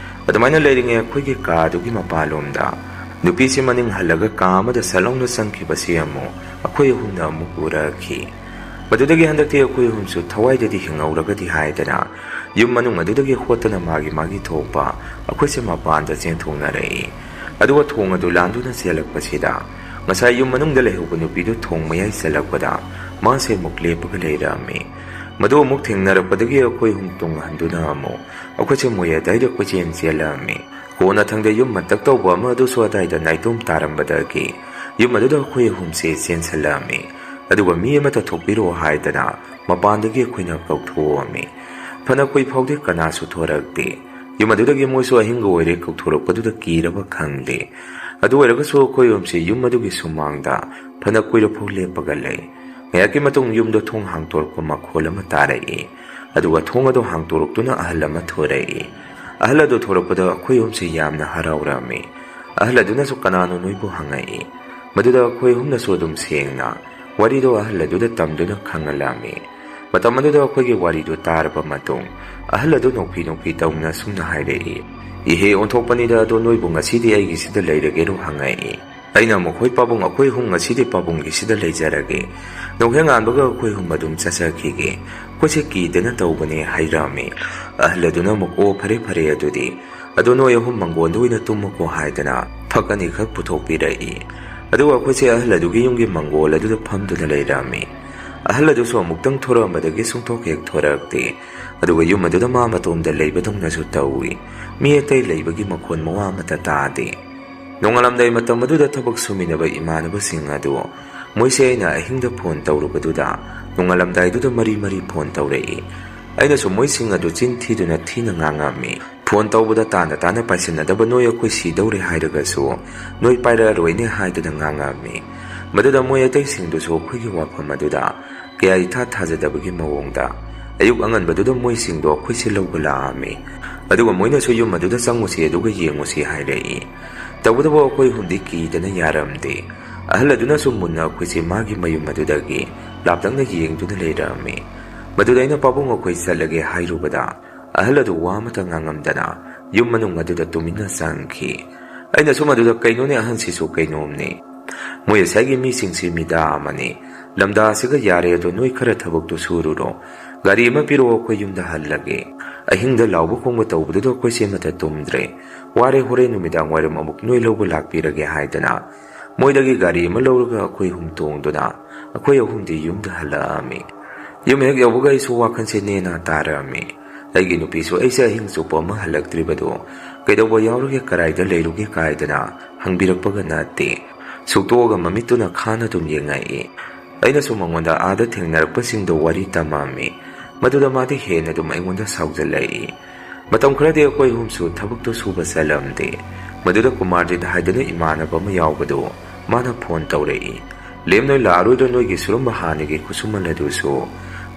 ꯑꯗꯨꯃꯥꯏꯅ ꯂꯩꯔꯤꯉꯩ ꯑꯩꯈꯣꯏꯒꯤ ꯀꯥ ꯑꯗꯨꯒꯤ ꯃꯄꯥꯟꯂꯣꯝꯗ ꯅꯨꯄꯤꯁꯤ ꯃꯅꯤꯡ ꯍꯜꯂꯒ ꯀꯥ ꯑꯃꯗ ꯁꯠ ꯂꯥꯎꯅ ꯆꯪꯈꯤꯕꯁꯤ ꯑꯃꯨꯛ ꯑꯩꯈꯣꯏ ꯑꯍꯨꯝꯅ ꯑꯃꯨꯛ ꯎꯔꯛꯈꯤ꯫ ꯃꯗꯨꯗꯒꯤ ꯍꯟꯗꯛꯇꯤ ꯑꯩꯈꯣꯏ ꯑꯍꯨꯝꯁꯨ ꯊꯋꯥꯏꯗꯗꯤ ꯍꯤꯡꯍꯧꯔꯒꯗꯤ ꯍꯥꯏꯗꯅ ꯌꯨꯝ ꯃꯅꯨꯡ ꯑꯗꯨꯗꯒꯤ ꯍꯣꯠꯇꯅ ꯃꯥꯒꯤ ꯃꯥꯒꯤ ꯊꯣꯛꯄ ꯑꯩꯈꯣꯏꯁꯦ ꯃꯄꯥꯟꯗ ꯆꯦꯟꯊꯣꯛꯅꯔꯛꯏ꯫ ꯑꯗꯨꯒ ꯊꯣꯡ ꯑꯗꯨ ꯂꯥꯟꯗꯨꯅ ꯆꯦꯜꯂꯛꯄꯁꯤꯗ ꯉꯁꯥꯏ ꯌꯨꯝ ꯃꯅꯨꯡꯗ ꯂꯩꯍꯧꯕ ꯅꯨꯄꯤꯗꯨ ꯊꯣꯡ ꯃꯌꯥꯏ ꯆꯜꯂꯛꯄꯗ ꯃꯥꯁꯦ ꯑꯃꯨꯛ ꯂꯦꯞꯄꯒ ꯂꯩꯔꯝꯃꯤ꯫ ꯃꯗꯨ ꯑꯃꯨꯛ ꯊꯦꯡꯅꯔꯛꯄꯗꯒꯤ ꯑꯩꯈꯣꯏ ꯑꯍꯨꯝ ꯇꯨꯡ ꯍꯟꯗꯨꯅ ꯑꯃꯨꯛ ꯑꯩꯈꯣꯏꯁꯦ ꯃꯣꯏ ꯑꯗꯥꯏꯗ ꯀꯣꯏꯆꯦꯟ ꯆꯦꯜꯂꯛꯑꯝꯃꯤ꯫ ꯀꯣꯟꯅꯊꯪꯗ ꯌꯨꯝ ꯃꯊꯛ ꯇꯧꯕ ꯑꯃ ꯑꯗꯨꯁꯨ ꯑꯗꯥꯏꯗ ꯅꯥꯏꯇꯣꯝ ꯇꯥꯔꯝꯕꯗꯒꯤ ꯌꯨꯝ ꯑꯗꯨꯗ ꯑꯩꯈꯣꯏ ꯑꯍꯨꯝꯁꯦ ꯆꯦꯟꯁꯜꯂꯛꯑꯝꯃꯤ꯫ ꯑꯗꯨꯒ ꯃꯤ ꯑꯃ ꯇꯧꯊꯣꯛꯄꯤꯔꯛꯑꯣ ꯍꯥꯏꯗꯅ ꯃꯄꯥꯟꯗꯒꯤ ꯑꯩꯈꯣꯏꯅ ꯀꯧꯊꯣꯛꯑꯝꯃꯤ꯫ ꯐꯅ ꯀꯨꯏ ꯐꯥꯎꯗꯤ ꯀꯅꯥꯁꯨ ꯊꯣꯔꯛꯇꯦ꯫ ꯌꯨꯝ ꯑꯗꯨꯗꯒꯤ ꯃꯣꯏꯁꯨ ꯑꯍꯤꯡꯒ ꯑꯣꯏꯔꯦ ꯀꯧꯊꯣꯔꯛꯄꯗꯨꯗ ꯀꯤꯔꯕ ꯈꯪꯗꯦ꯫ ꯑꯗꯨ ꯑꯣꯏꯔꯒꯁꯨ ꯑꯩꯈꯣꯏ ꯑꯍꯨꯝꯁꯦ ꯌꯨꯝ ꯑꯗꯨꯒꯤ ꯁꯨꯃꯥꯡꯗ ꯐꯅ ꯀꯨꯏꯔꯐꯥꯎ ꯂꯦꯞꯄꯒ ꯂꯩ꯫ ꯉꯥꯏꯍꯥꯛꯀꯤ ꯃꯇꯨꯡ ꯌꯨꯝꯗ ꯊꯣꯡ ꯍꯥꯡꯇꯣꯔꯛꯄ ꯃꯈꯣꯜ ꯑꯃ ꯇꯥꯔꯛꯏ꯫ ꯑꯗꯨꯒ ꯊꯣꯡ ꯑꯗꯨ ꯍꯥꯡꯇꯣꯔꯛꯇꯨꯅ ꯑꯍꯜ ꯑꯃ ꯊꯣꯔꯛꯏ꯫ ꯑꯍꯜ ꯑꯗꯨ ꯊꯣꯔꯛꯄꯗ ꯑꯩꯈꯣꯏ ꯑꯍꯨꯝꯁꯦ ꯌꯥꯝꯅ ꯍꯔꯥꯎꯔꯝꯃꯤ꯫ ꯑꯍꯜ ꯑꯗꯨꯅꯁꯨ "ꯀꯅꯥꯅꯣ?" ꯅꯣꯏꯕꯨ ꯍꯪꯉꯛꯏ꯫ ꯃꯗꯨꯗ ꯑꯩꯈꯣꯏ ꯑꯍꯨꯝꯅꯁꯨ ꯑꯗꯨꯝ ꯁꯦꯡꯅ ꯋꯥꯔꯤꯗꯣ ꯑꯍꯜ ꯑꯗꯨꯗ ꯇꯝꯗꯨꯅ ꯈꯪꯍꯜꯂꯝꯃꯤ꯫ ꯃꯇꯝ ꯑꯗꯨꯗ ꯑꯩꯈꯣꯏꯒꯤ ꯋꯥꯔꯤꯗꯨ ꯇꯥꯔꯕ ꯃꯇꯨꯡ ꯑꯍꯜ ꯑꯗꯨ ꯅꯣꯛꯐꯤ ꯅꯣꯛꯐꯤ ꯇꯧꯅ ꯑꯁꯨꯝꯅ ꯍꯥꯏꯔꯛꯏ, "ꯏꯍꯦ, ꯑꯣꯟꯊꯣꯛꯄꯅꯤꯗ, ꯑꯗꯣ ꯅꯣꯏꯕꯨ ꯉꯁꯤꯗꯤ ꯑꯩꯒꯤꯁꯤꯗ ꯂꯩꯔꯒꯦꯔꯣ?" ꯍꯪꯉꯛꯏ꯫ ꯑꯩꯅ ꯑꯃꯨꯛ, "ꯍꯣꯏ ꯄꯥꯕꯨꯡ, ꯑꯩꯈꯣꯏ ꯑꯍꯨꯝ ꯉꯁꯤꯗꯤ ꯄꯥꯕꯨꯡꯒꯤꯁꯤꯗ ꯂꯩꯖꯔꯒꯦ꯫ ꯅꯣꯡꯍꯦꯛ ꯉꯥꯟꯕꯒ ꯑꯩꯈꯣꯏ ꯑꯍꯨꯝ ꯑꯗꯨꯝ ꯆꯠꯆꯈꯤꯒꯦ꯫ ꯑꯩꯈꯣꯏꯁꯦ ꯀꯤꯗꯅ ꯇꯧꯕꯅꯦ" ꯍꯥꯏꯔꯛꯑꯝꯃꯤ꯫ ꯑꯍꯜ ꯑꯗꯨꯅ ꯑꯃꯨꯛ, "ꯑꯣ, ꯐꯔꯦ ꯐꯔꯦ ꯑꯗꯨꯗꯤ꯫ ꯑꯗꯣ ꯅꯣꯏ ꯑꯍꯨꯝ ꯃꯪꯒꯣꯟꯗ ꯑꯣꯏꯅ ꯇꯨꯝꯃꯨꯀꯣ" ꯍꯥꯏꯗꯅ ꯐꯛ ꯑꯅꯤꯈꯛ ꯄꯨꯊꯣꯛꯄꯤꯔꯛꯏ꯫ ꯑꯗꯨꯒ ꯑꯩꯈꯣꯏꯁꯦ ꯑꯍꯜ ꯑꯗꯨꯒꯤ ꯌꯨꯝꯒꯤ ꯃꯪꯒꯣꯜ ꯑꯗꯨꯗ ꯐꯝꯗꯨꯅ ꯂꯩꯔꯝꯃꯤ꯫ ꯑꯍꯜ ꯑꯗꯨꯁꯨ ꯑꯃꯨꯛꯇꯪ ꯊꯣꯔꯛꯑꯝꯕꯗꯒꯤ ꯁꯨꯡꯊꯣꯛ ꯍꯦꯛ ꯊꯣꯔꯛꯇꯦ꯫ ꯑꯗꯨꯒ ꯌꯨꯝ ꯑꯗꯨꯗ ꯃꯥ ꯃꯇꯣꯝꯗ ꯂꯩꯕꯗꯧꯅꯁꯨ ꯇꯧꯏ꯫ ꯃꯤ ꯑꯇꯩ ꯂꯩꯕꯒꯤ ꯃꯈꯣꯟ ꯃꯋꯥ ꯑꯃꯠꯇ ꯇꯥꯗꯦ꯫ ꯅꯣꯡꯉꯥꯜꯂꯝꯗꯥꯏ ꯃꯇꯝ ꯑꯗꯨꯗ ꯊꯕꯛ ꯁꯨꯃꯤꯟꯅꯕ ꯏꯃꯥꯟꯅꯕꯁꯤꯡ ꯑꯗꯨ ꯃꯣꯏꯁꯦ ꯑꯩꯅ ꯑꯍꯤꯡꯗ ꯐꯣꯟ ꯇꯧꯔꯨꯕꯗꯨꯗ ꯅꯣꯡꯉꯥꯜꯂꯝꯗꯥꯏꯗꯨꯗ ꯃꯔꯤ ꯃꯔꯤ ꯐꯣꯟ ꯇꯧꯔꯛꯏ꯫ ꯑꯩꯅꯁꯨ ꯃꯣꯏꯁꯤꯡ ꯑꯗꯨ ꯆꯤꯟ ꯊꯤꯗꯨꯅ ꯊꯤꯅ ꯉꯥꯡꯉꯝꯃꯤ꯫ ꯐꯣꯟ ꯇꯧꯕꯗ ꯇꯥꯅ ꯇꯥꯅ ꯄꯥꯏꯁꯤꯟꯅꯗꯕ, ꯅꯣꯏ ꯑꯩꯈꯣꯏ ꯁꯤꯗꯧꯔꯦ ꯍꯥꯏꯔꯒꯁꯨ ꯅꯣꯏ ꯄꯥꯏꯔꯛꯑꯔꯣꯏꯅꯦ ꯍꯥꯏꯗꯨꯅ ꯉꯥꯡꯉꯝꯃꯤ꯫ ꯃꯗꯨꯗ ꯃꯣꯏ ꯑꯇꯩꯁꯤꯡꯗꯨꯁꯨ ꯑꯩꯈꯣꯏꯒꯤ ꯋꯥꯐꯝ ꯑꯗꯨꯗ ꯀꯌꯥ ꯏꯊꯥ ꯊꯥꯖꯗꯕꯒꯤ ꯃꯑꯣꯡꯗ ꯑꯌꯨꯛ ꯑꯉꯟꯕꯗꯨꯗ ꯃꯣꯏꯁꯤꯡꯗꯣ ꯑꯩꯈꯣꯏꯁꯦ ꯂꯧꯕ ꯂꯥꯛꯑꯝꯃꯤ꯫ ꯑꯗꯨꯒ ꯃꯣꯏꯅꯁꯨ ꯌꯨꯝ ꯑꯗꯨꯗ ꯆꯪꯉꯨꯁꯤ ꯑꯗꯨꯒ ꯌꯦꯡꯉꯨꯁꯤ ꯍꯥꯏꯔꯛꯏ꯫ ꯇꯧꯕꯇꯕꯨ ꯑꯩꯈꯣꯏ ꯑꯍꯨꯝꯗꯤ ꯀꯤꯗꯅ ꯌꯥꯔꯝꯗꯦ꯫ ꯑꯍꯜ ꯑꯗꯨꯅꯁꯨ ꯃꯨꯟꯅ ꯑꯩꯈꯣꯏꯁꯦ ꯃꯥꯒꯤ ꯃꯌꯨꯝ ꯑꯗꯨꯗꯒꯤ ꯂꯥꯞꯇꯛꯅ ꯌꯦꯡꯗꯨꯅ ꯂꯩꯔꯝꯃꯤ꯫ ꯃꯗꯨꯗ ꯑꯩꯅ, "ꯄꯥꯕꯨꯡ, ꯑꯩꯈꯣꯏ ꯆꯠꯂꯒꯦ" ꯍꯥꯏꯔꯨꯕꯗ ꯑꯍꯜ ꯑꯗꯨ ꯋꯥ ꯑꯃꯠꯇ ꯉꯥꯡꯉꯝꯗꯅ ꯌꯨꯝ ꯃꯅꯨꯡ ꯑꯗꯨꯗ ꯇꯨꯃꯤꯟꯅ ꯆꯪꯈꯤ꯫ ꯑꯩꯅꯁꯨ ꯃꯗꯨꯗ, "ꯀꯩꯅꯣꯅꯦ, ꯑꯍꯟꯁꯤꯁꯨ ꯀꯩꯅꯣꯝꯅꯤ꯫ ꯃꯣꯏ ꯑꯁꯥꯏꯒꯤ ꯃꯤꯁꯤꯡꯁꯤ ꯃꯤꯗꯥ ꯑꯃꯅꯤ꯫ ꯂꯝꯗꯥ ꯑꯁꯤꯒ ꯌꯥꯔꯦ, ꯑꯗꯣ ꯅꯣꯏ ꯈꯔ ꯊꯕꯛꯇꯨ ꯁꯨꯔꯨꯔꯣ꯫ ꯒꯥꯔꯤ ꯑꯃ ꯄꯤꯔꯛꯑꯣ, ꯑꯩꯈꯣꯏ ꯌꯨꯝꯗ ꯍꯜꯂꯒꯦ꯫ ꯑꯍꯤꯡꯗ ꯂꯥꯎꯕ ꯈꯣꯡꯕ ꯇꯧꯕꯗꯨꯗ ꯑꯩꯈꯣꯏꯁꯦ ꯑꯃꯠꯇ ꯇꯨꯝꯗ꯭ꯔꯦ꯫ ꯋꯥꯔꯦ, ꯍꯣꯔꯦꯟ ꯅꯨꯃꯤꯗꯥꯡ ꯋꯥꯏꯔꯝ ꯑꯃꯨꯛ ꯅꯣꯏ ꯂꯧꯕ ꯂꯥꯛꯄꯤꯔꯒꯦ" ꯍꯥꯏꯗꯅ ꯃꯣꯏꯗꯒꯤ ꯒꯥꯔꯤ ꯑꯃ ꯂꯧꯔꯒ ꯑꯩꯈꯣꯏ ꯑꯍꯨꯝ ꯇꯣꯡꯗꯨꯅ ꯑꯩꯈꯣꯏ ꯑꯍꯨꯝꯗꯤ ꯌꯨꯝꯗ ꯍꯜꯂꯛꯑꯝꯃꯤ꯫ ꯌꯨꯝ ꯍꯦꯛ ꯌꯧꯕꯒ ꯑꯩꯁꯨ ꯋꯥꯈꯜꯁꯦ ꯅꯦꯅꯥ ꯇꯥꯔꯛꯑꯝꯃꯤ꯫ ꯑꯩꯒꯤ ꯅꯨꯄꯤꯁꯨ ꯑꯩꯁꯦ ꯑꯍꯤꯡ ꯆꯨꯞꯄ ꯑꯃ ꯍꯜꯂꯛꯇ꯭ꯔꯤꯕꯗꯣ ꯀꯩꯗꯧꯕ ꯌꯥꯎꯔꯒꯦ, ꯀꯔꯥꯏꯗ ꯂꯩꯔꯨꯒꯦ ꯀꯥꯏꯗꯅ ꯍꯪꯕꯤꯔꯛꯄꯒ ꯅꯠꯇꯦ꯫ ꯁꯨꯛꯇꯣꯛꯑꯒ ꯃꯃꯤꯠꯇꯨꯅ ꯈꯥꯅ ꯑꯗꯨꯝ ꯌꯦꯡꯉꯛꯏ꯫ ꯑꯩꯅꯁꯨ ꯃꯉꯣꯟꯗ ꯑꯥꯗ ꯊꯦꯡꯅꯔꯛꯄꯁꯤꯡꯗꯣ ꯋꯥꯔꯤ ꯇꯝꯃꯝꯃꯤ꯫ ꯃꯗꯨꯗ ꯃꯥꯗꯤ ꯍꯦꯟꯅ ꯑꯗꯨꯝ ꯑꯩꯉꯣꯟꯗ ꯁꯥꯎꯖꯜꯂꯛꯏ꯫ ꯃꯇꯝ ꯈꯔꯗꯤ ꯑꯩꯈꯣꯏ ꯑꯍꯨꯝꯁꯨ ꯊꯕꯛꯇꯨ ꯁꯨꯕ ꯆꯠꯂꯝꯗꯦ꯫ ꯃꯗꯨꯗ ꯀꯨꯃꯥꯔꯖꯤꯠ ꯍꯥꯏꯗꯅ ꯏꯃꯥꯟꯅꯕ ꯑꯃ ꯌꯥꯎꯕꯗꯨ, ꯃꯥꯅ ꯐꯣꯟ ꯇꯧꯔꯛꯏ꯫ "ꯂꯦꯝ, ꯅꯣꯏ ꯂꯥꯛꯑꯔꯣꯏꯗ꯭ꯔꯣ? ꯅꯣꯏꯒꯤ ꯁꯨꯔꯝꯕ ꯍꯥꯟꯅꯒꯤ ꯈꯨꯠꯁꯨꯃꯟ ꯑꯗꯨꯁꯨ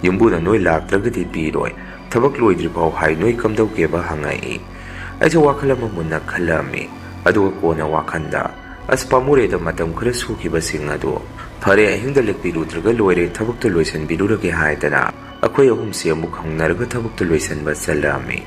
ꯌꯨꯝꯕꯨꯅ ꯅꯣꯏ ꯂꯥꯛꯇ꯭ꯔꯒꯗꯤ ꯄꯤꯔꯣꯏ꯫ ꯊꯕꯛ ꯂꯣꯏꯗ꯭ꯔꯤꯐꯥꯎ ꯍꯥꯏ, ꯅꯣꯏ ꯀꯝꯗꯧꯒꯦꯕ?" ꯍꯪꯉꯛꯏ꯫ ꯑꯩꯁꯨ ꯋꯥꯈꯜ ꯑꯃ ꯃꯨꯟꯅ ꯈꯜꯂꯝꯃꯤ꯫ ꯑꯗꯨꯒ ꯀꯣꯟꯅ ꯋꯥꯈꯜꯗ, "ꯑꯁ, ꯄꯥꯝꯃꯨꯔꯦꯗ ꯃꯇꯝ ꯈꯔ ꯁꯨꯈꯤꯕꯁꯤꯡ ꯑꯗꯨ꯫ ꯐꯔꯦ, ꯑꯍꯤꯡꯗ ꯂꯦꯛꯄꯤꯔꯨꯗ꯭ꯔꯒ ꯂꯣꯏꯔꯦ, ꯊꯕꯛꯇꯨ ꯂꯣꯏꯁꯤꯟꯕꯤꯔꯨꯔꯒꯦ" ꯍꯥꯏꯗꯅ ꯑꯩꯈꯣꯏ ꯑꯍꯨꯝꯁꯦ ꯑꯃꯨꯛ ꯍꯧꯅꯔꯒ ꯊꯕꯛꯇꯨ ꯂꯣꯏꯁꯤꯟꯕ ꯆꯠꯂꯛꯑꯝꯃꯤ꯫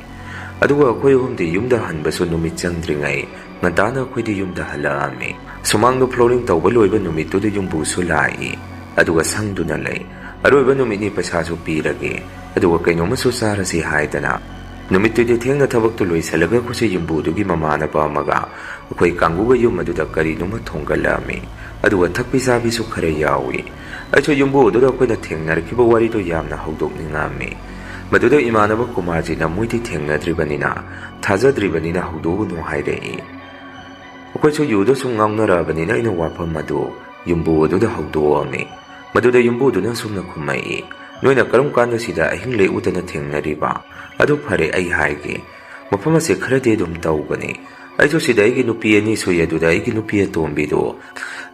ꯑꯗꯨꯒ ꯑꯩꯈꯣꯏ ꯑꯍꯨꯝꯗꯤ ꯌꯨꯝꯗ ꯍꯟꯕꯁꯨ ꯅꯨꯃꯤꯠ ꯆꯪꯗ꯭ꯔꯤꯉꯩ ꯉꯟꯇꯥꯅ ꯑꯩꯈꯣꯏꯗꯤ ꯌꯨꯝꯗ ꯍꯜꯂꯛꯑꯝꯃꯤ꯫ ꯁꯨꯃꯥꯡꯗ flooring ꯇꯧꯕ ꯂꯣꯏꯕ ꯅꯨꯃꯤꯠꯇꯨꯗ ꯌꯨꯝꯕꯨꯁꯨ ꯂꯥꯛꯏ꯫ ꯑꯗꯨꯒ ꯁꯪꯗꯨꯅ ꯂꯩ꯫ "ꯑꯔꯣꯏꯕ ꯅꯨꯃꯤꯠꯅꯤ, ꯄꯩꯁꯥꯁꯨ ꯄꯤꯔꯒꯦ, ꯑꯗꯨꯒ ꯀꯩꯅꯣꯝꯃꯁꯨ ꯆꯥꯔꯁꯤ" ꯍꯥꯏꯗꯅ ꯅꯨꯃꯤꯠꯇꯨꯗꯤ ꯊꯦꯡꯅ ꯊꯕꯛꯇꯨ ꯂꯣꯏꯁꯤꯜꯂꯒ ꯑꯩꯈꯣꯏꯁꯦ ꯌꯨꯝꯕꯨꯗꯨꯒꯤ ꯃꯃꯥꯟꯅꯕ ꯑꯃꯒ ꯑꯩꯈꯣꯏ ꯀꯥꯡꯕꯨꯒ ꯌꯨꯝ ꯑꯗꯨꯗ ꯀꯔꯤꯅꯣꯃ ꯊꯣꯡꯒꯠꯂꯛꯑꯝꯃꯤ꯫ ꯑꯗꯨꯒ ꯊꯛꯄꯤ ꯆꯥꯕꯤꯁꯨ ꯈꯔ ꯌꯥꯎꯏ꯫ ꯑꯩꯁꯨ ꯌꯨꯝꯕꯨ ꯑꯗꯨꯗ ꯑꯩꯈꯣꯏꯅ ꯊꯦꯡꯅꯔꯛꯈꯤꯕ ꯋꯥꯔꯤꯗꯨ ꯌꯥꯝꯅ ꯍꯧꯗꯣꯛꯅꯤꯡꯉꯝꯃꯤ꯫ ꯃꯗꯨꯗ ꯏꯃꯥꯟꯅꯕ ꯀꯨꯃꯥꯔꯖꯤꯅ ꯃꯣꯏꯗꯤ ꯊꯦꯡꯅꯗ꯭ꯔꯤꯕꯅꯤꯅ, ꯊꯥꯖꯗ꯭ꯔꯤꯕꯅꯤꯅ ꯍꯧꯗꯣꯛꯎꯅꯨ ꯍꯥꯏꯔꯛꯏ꯫ ꯑꯩꯈꯣꯏꯁꯨ ꯌꯨꯗ ꯁꯨꯝ ꯉꯥꯎꯅꯔꯛꯑꯕꯅꯤꯅ ꯑꯩꯅ ꯋꯥꯐꯝ ꯑꯗꯨ ꯌꯨꯝꯕꯨ ꯑꯗꯨꯗ ꯍꯧꯗꯣꯛꯑꯝꯃꯤ꯫ ꯃꯗꯨꯗ ꯌꯨꯝꯕꯨꯗꯨꯅ ꯑꯁꯨꯝꯅ ꯈꯨꯝꯃꯛꯏ, "ꯅꯣꯏꯅ ꯀꯔꯝ ꯀꯥꯟꯗ ꯁꯤꯗ ꯑꯍꯤꯡ ꯂꯦꯛꯎꯗꯅ ꯊꯦꯡꯅꯔꯤꯕ? ꯑꯗꯨ ꯐꯔꯦ, ꯑꯩ ꯍꯥꯏꯒꯦ, ꯃꯐꯝ ꯑꯁꯦ ꯈꯔꯗꯤ ꯑꯗꯨꯝ ꯇꯧꯕꯅꯤ꯫ ꯑꯩꯁꯨ ꯁꯤꯗ ꯑꯩꯒꯤ ꯅꯨꯄꯤ ꯑꯅꯤ ꯁꯨꯏ, ꯑꯗꯨꯗ ꯑꯩꯒꯤ ꯅꯨꯄꯤ ꯑꯇꯣꯝꯕꯤꯗꯨ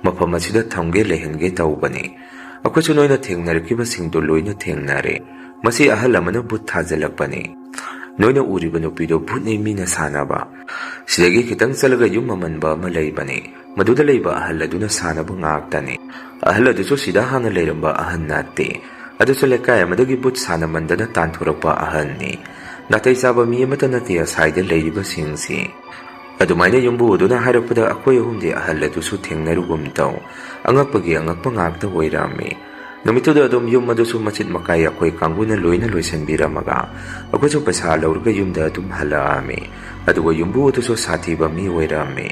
ꯃꯐꯝ ꯑꯁꯤꯗ ꯊꯝꯒꯦ, ꯂꯩꯍꯟꯒꯦ ꯇꯧꯕꯅꯤ꯫ ꯑꯩꯈꯣꯏꯁꯨ ꯅꯣꯏꯅ ꯊꯦꯡꯅꯔꯛꯈꯤꯕꯁꯤꯡꯗꯨ ꯂꯣꯏꯅ ꯊꯦꯡꯅꯔꯦ꯫ ꯃꯁꯤ ꯑꯍꯜ ꯑꯃꯅ ꯚꯨꯠ ꯊꯥꯖꯤꯜꯂꯛꯄꯅꯤ꯫ ꯅꯣꯏꯅ ꯎꯔꯤꯕ ꯅꯨꯄꯤꯗꯨ ꯚꯨꯠꯅꯤ, ꯃꯤꯅ ꯁꯥꯟꯅꯕ꯫ ꯁꯤꯗꯒꯤ ꯈꯤꯇꯪ ꯆꯠꯂꯒ ꯌꯨꯝ ꯑꯃꯟꯕ ꯑꯃ ꯂꯩꯕꯅꯤ꯫ ꯃꯗꯨꯗ ꯂꯩꯕ ꯑꯍꯜ ꯑꯗꯨꯅ ꯁꯥꯟꯅꯕ ꯉꯥꯛꯇꯅꯤ꯫ ꯑꯍꯜ ꯑꯗꯨꯁꯨ ꯁꯤꯗ ꯍꯥꯟꯅ ꯂꯩꯔꯝꯕ ꯑꯍꯜ ꯅꯠꯇꯦ꯫ ꯑꯗꯨꯁꯨ ꯂꯩꯀꯥꯏ ꯑꯃꯗꯒꯤ ꯚꯨꯠ ꯁꯥꯟꯅꯃꯟꯗꯅ ꯇꯥꯟꯊꯣꯔꯛꯄ ꯑꯍꯜꯅꯤ꯫ ꯅꯥꯇꯩ ꯆꯥꯕ ꯃꯤ ꯑꯃꯠꯇ ꯅꯠꯇꯦ ꯑꯁꯥꯏꯗ ꯂꯩꯔꯤꯕꯁꯤꯡꯁꯤ꯫" ꯑꯗꯨꯃꯥꯏꯅ ꯌꯨꯝꯕꯨ ꯑꯗꯨꯅ ꯍꯥꯏꯔꯛꯄꯗ ꯑꯩꯈꯣꯏ ꯑꯍꯨꯝꯗꯤ ꯑꯍꯜ ꯑꯗꯨꯁꯨ ꯊꯦꯡꯅꯔꯨꯒꯨꯝ ꯇꯧ꯫ ꯑꯉꯛꯄꯒꯤ ꯑꯉꯛꯄ ꯉꯥꯛꯇ ꯑꯣꯏꯔꯝꯃꯤ꯫ ꯅꯨꯃꯤꯠꯇꯨꯗ ꯑꯗꯨꯝ ꯌꯨꯝ ꯑꯗꯨꯁꯨ ꯃꯆꯤꯠ ꯃꯀꯥꯏ ꯑꯩꯈꯣꯏ ꯀꯥꯡꯕꯨꯅ ꯂꯣꯏꯅ ꯂꯣꯏꯁꯤꯟꯕꯤꯔꯝꯃꯒ ꯑꯩꯈꯣꯏꯁꯨ ꯄꯩꯁꯥ ꯂꯧꯔꯒ ꯌꯨꯝꯗ ꯑꯗꯨꯝ ꯍꯜꯂꯛꯑꯝꯃꯤ꯫ ꯑꯗꯨꯒ ꯌꯨꯝꯕꯨ ꯑꯗꯨꯁꯨ ꯁꯥꯊꯤꯕ ꯃꯤ ꯑꯣꯏꯔꯝꯃꯤ꯫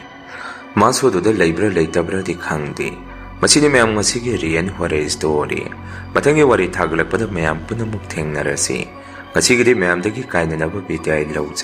ꯃꯥꯁꯨ ꯑꯗꯨꯗ ꯂꯩꯕ꯭ꯔꯥ ꯂꯩꯇꯕ꯭ꯔꯥꯗꯤ ꯈꯪꯗꯦ꯫ ꯃꯁꯤꯅꯤ ꯃꯌꯥꯝ ꯉꯁꯤꯒꯤ ꯔꯤꯌꯦꯟ ꯍꯣꯔꯔ ꯁ꯭ꯇꯣꯔꯤ꯫ ꯃꯊꯪꯒꯤ ꯋꯥꯔꯤ ꯊꯥꯒꯠꯂꯛꯄꯗ ꯃꯌꯥꯝ ꯄꯨꯝꯅꯃꯛ ꯊꯦꯡꯅꯔꯁꯤ꯫ ꯉꯁꯤꯒꯤꯗꯤ ꯃꯌꯥꯝꯗꯒꯤ ꯀꯥꯏꯅꯅꯕ ꯕꯤꯗꯥꯏ ꯂꯧꯖꯔꯒꯦ꯫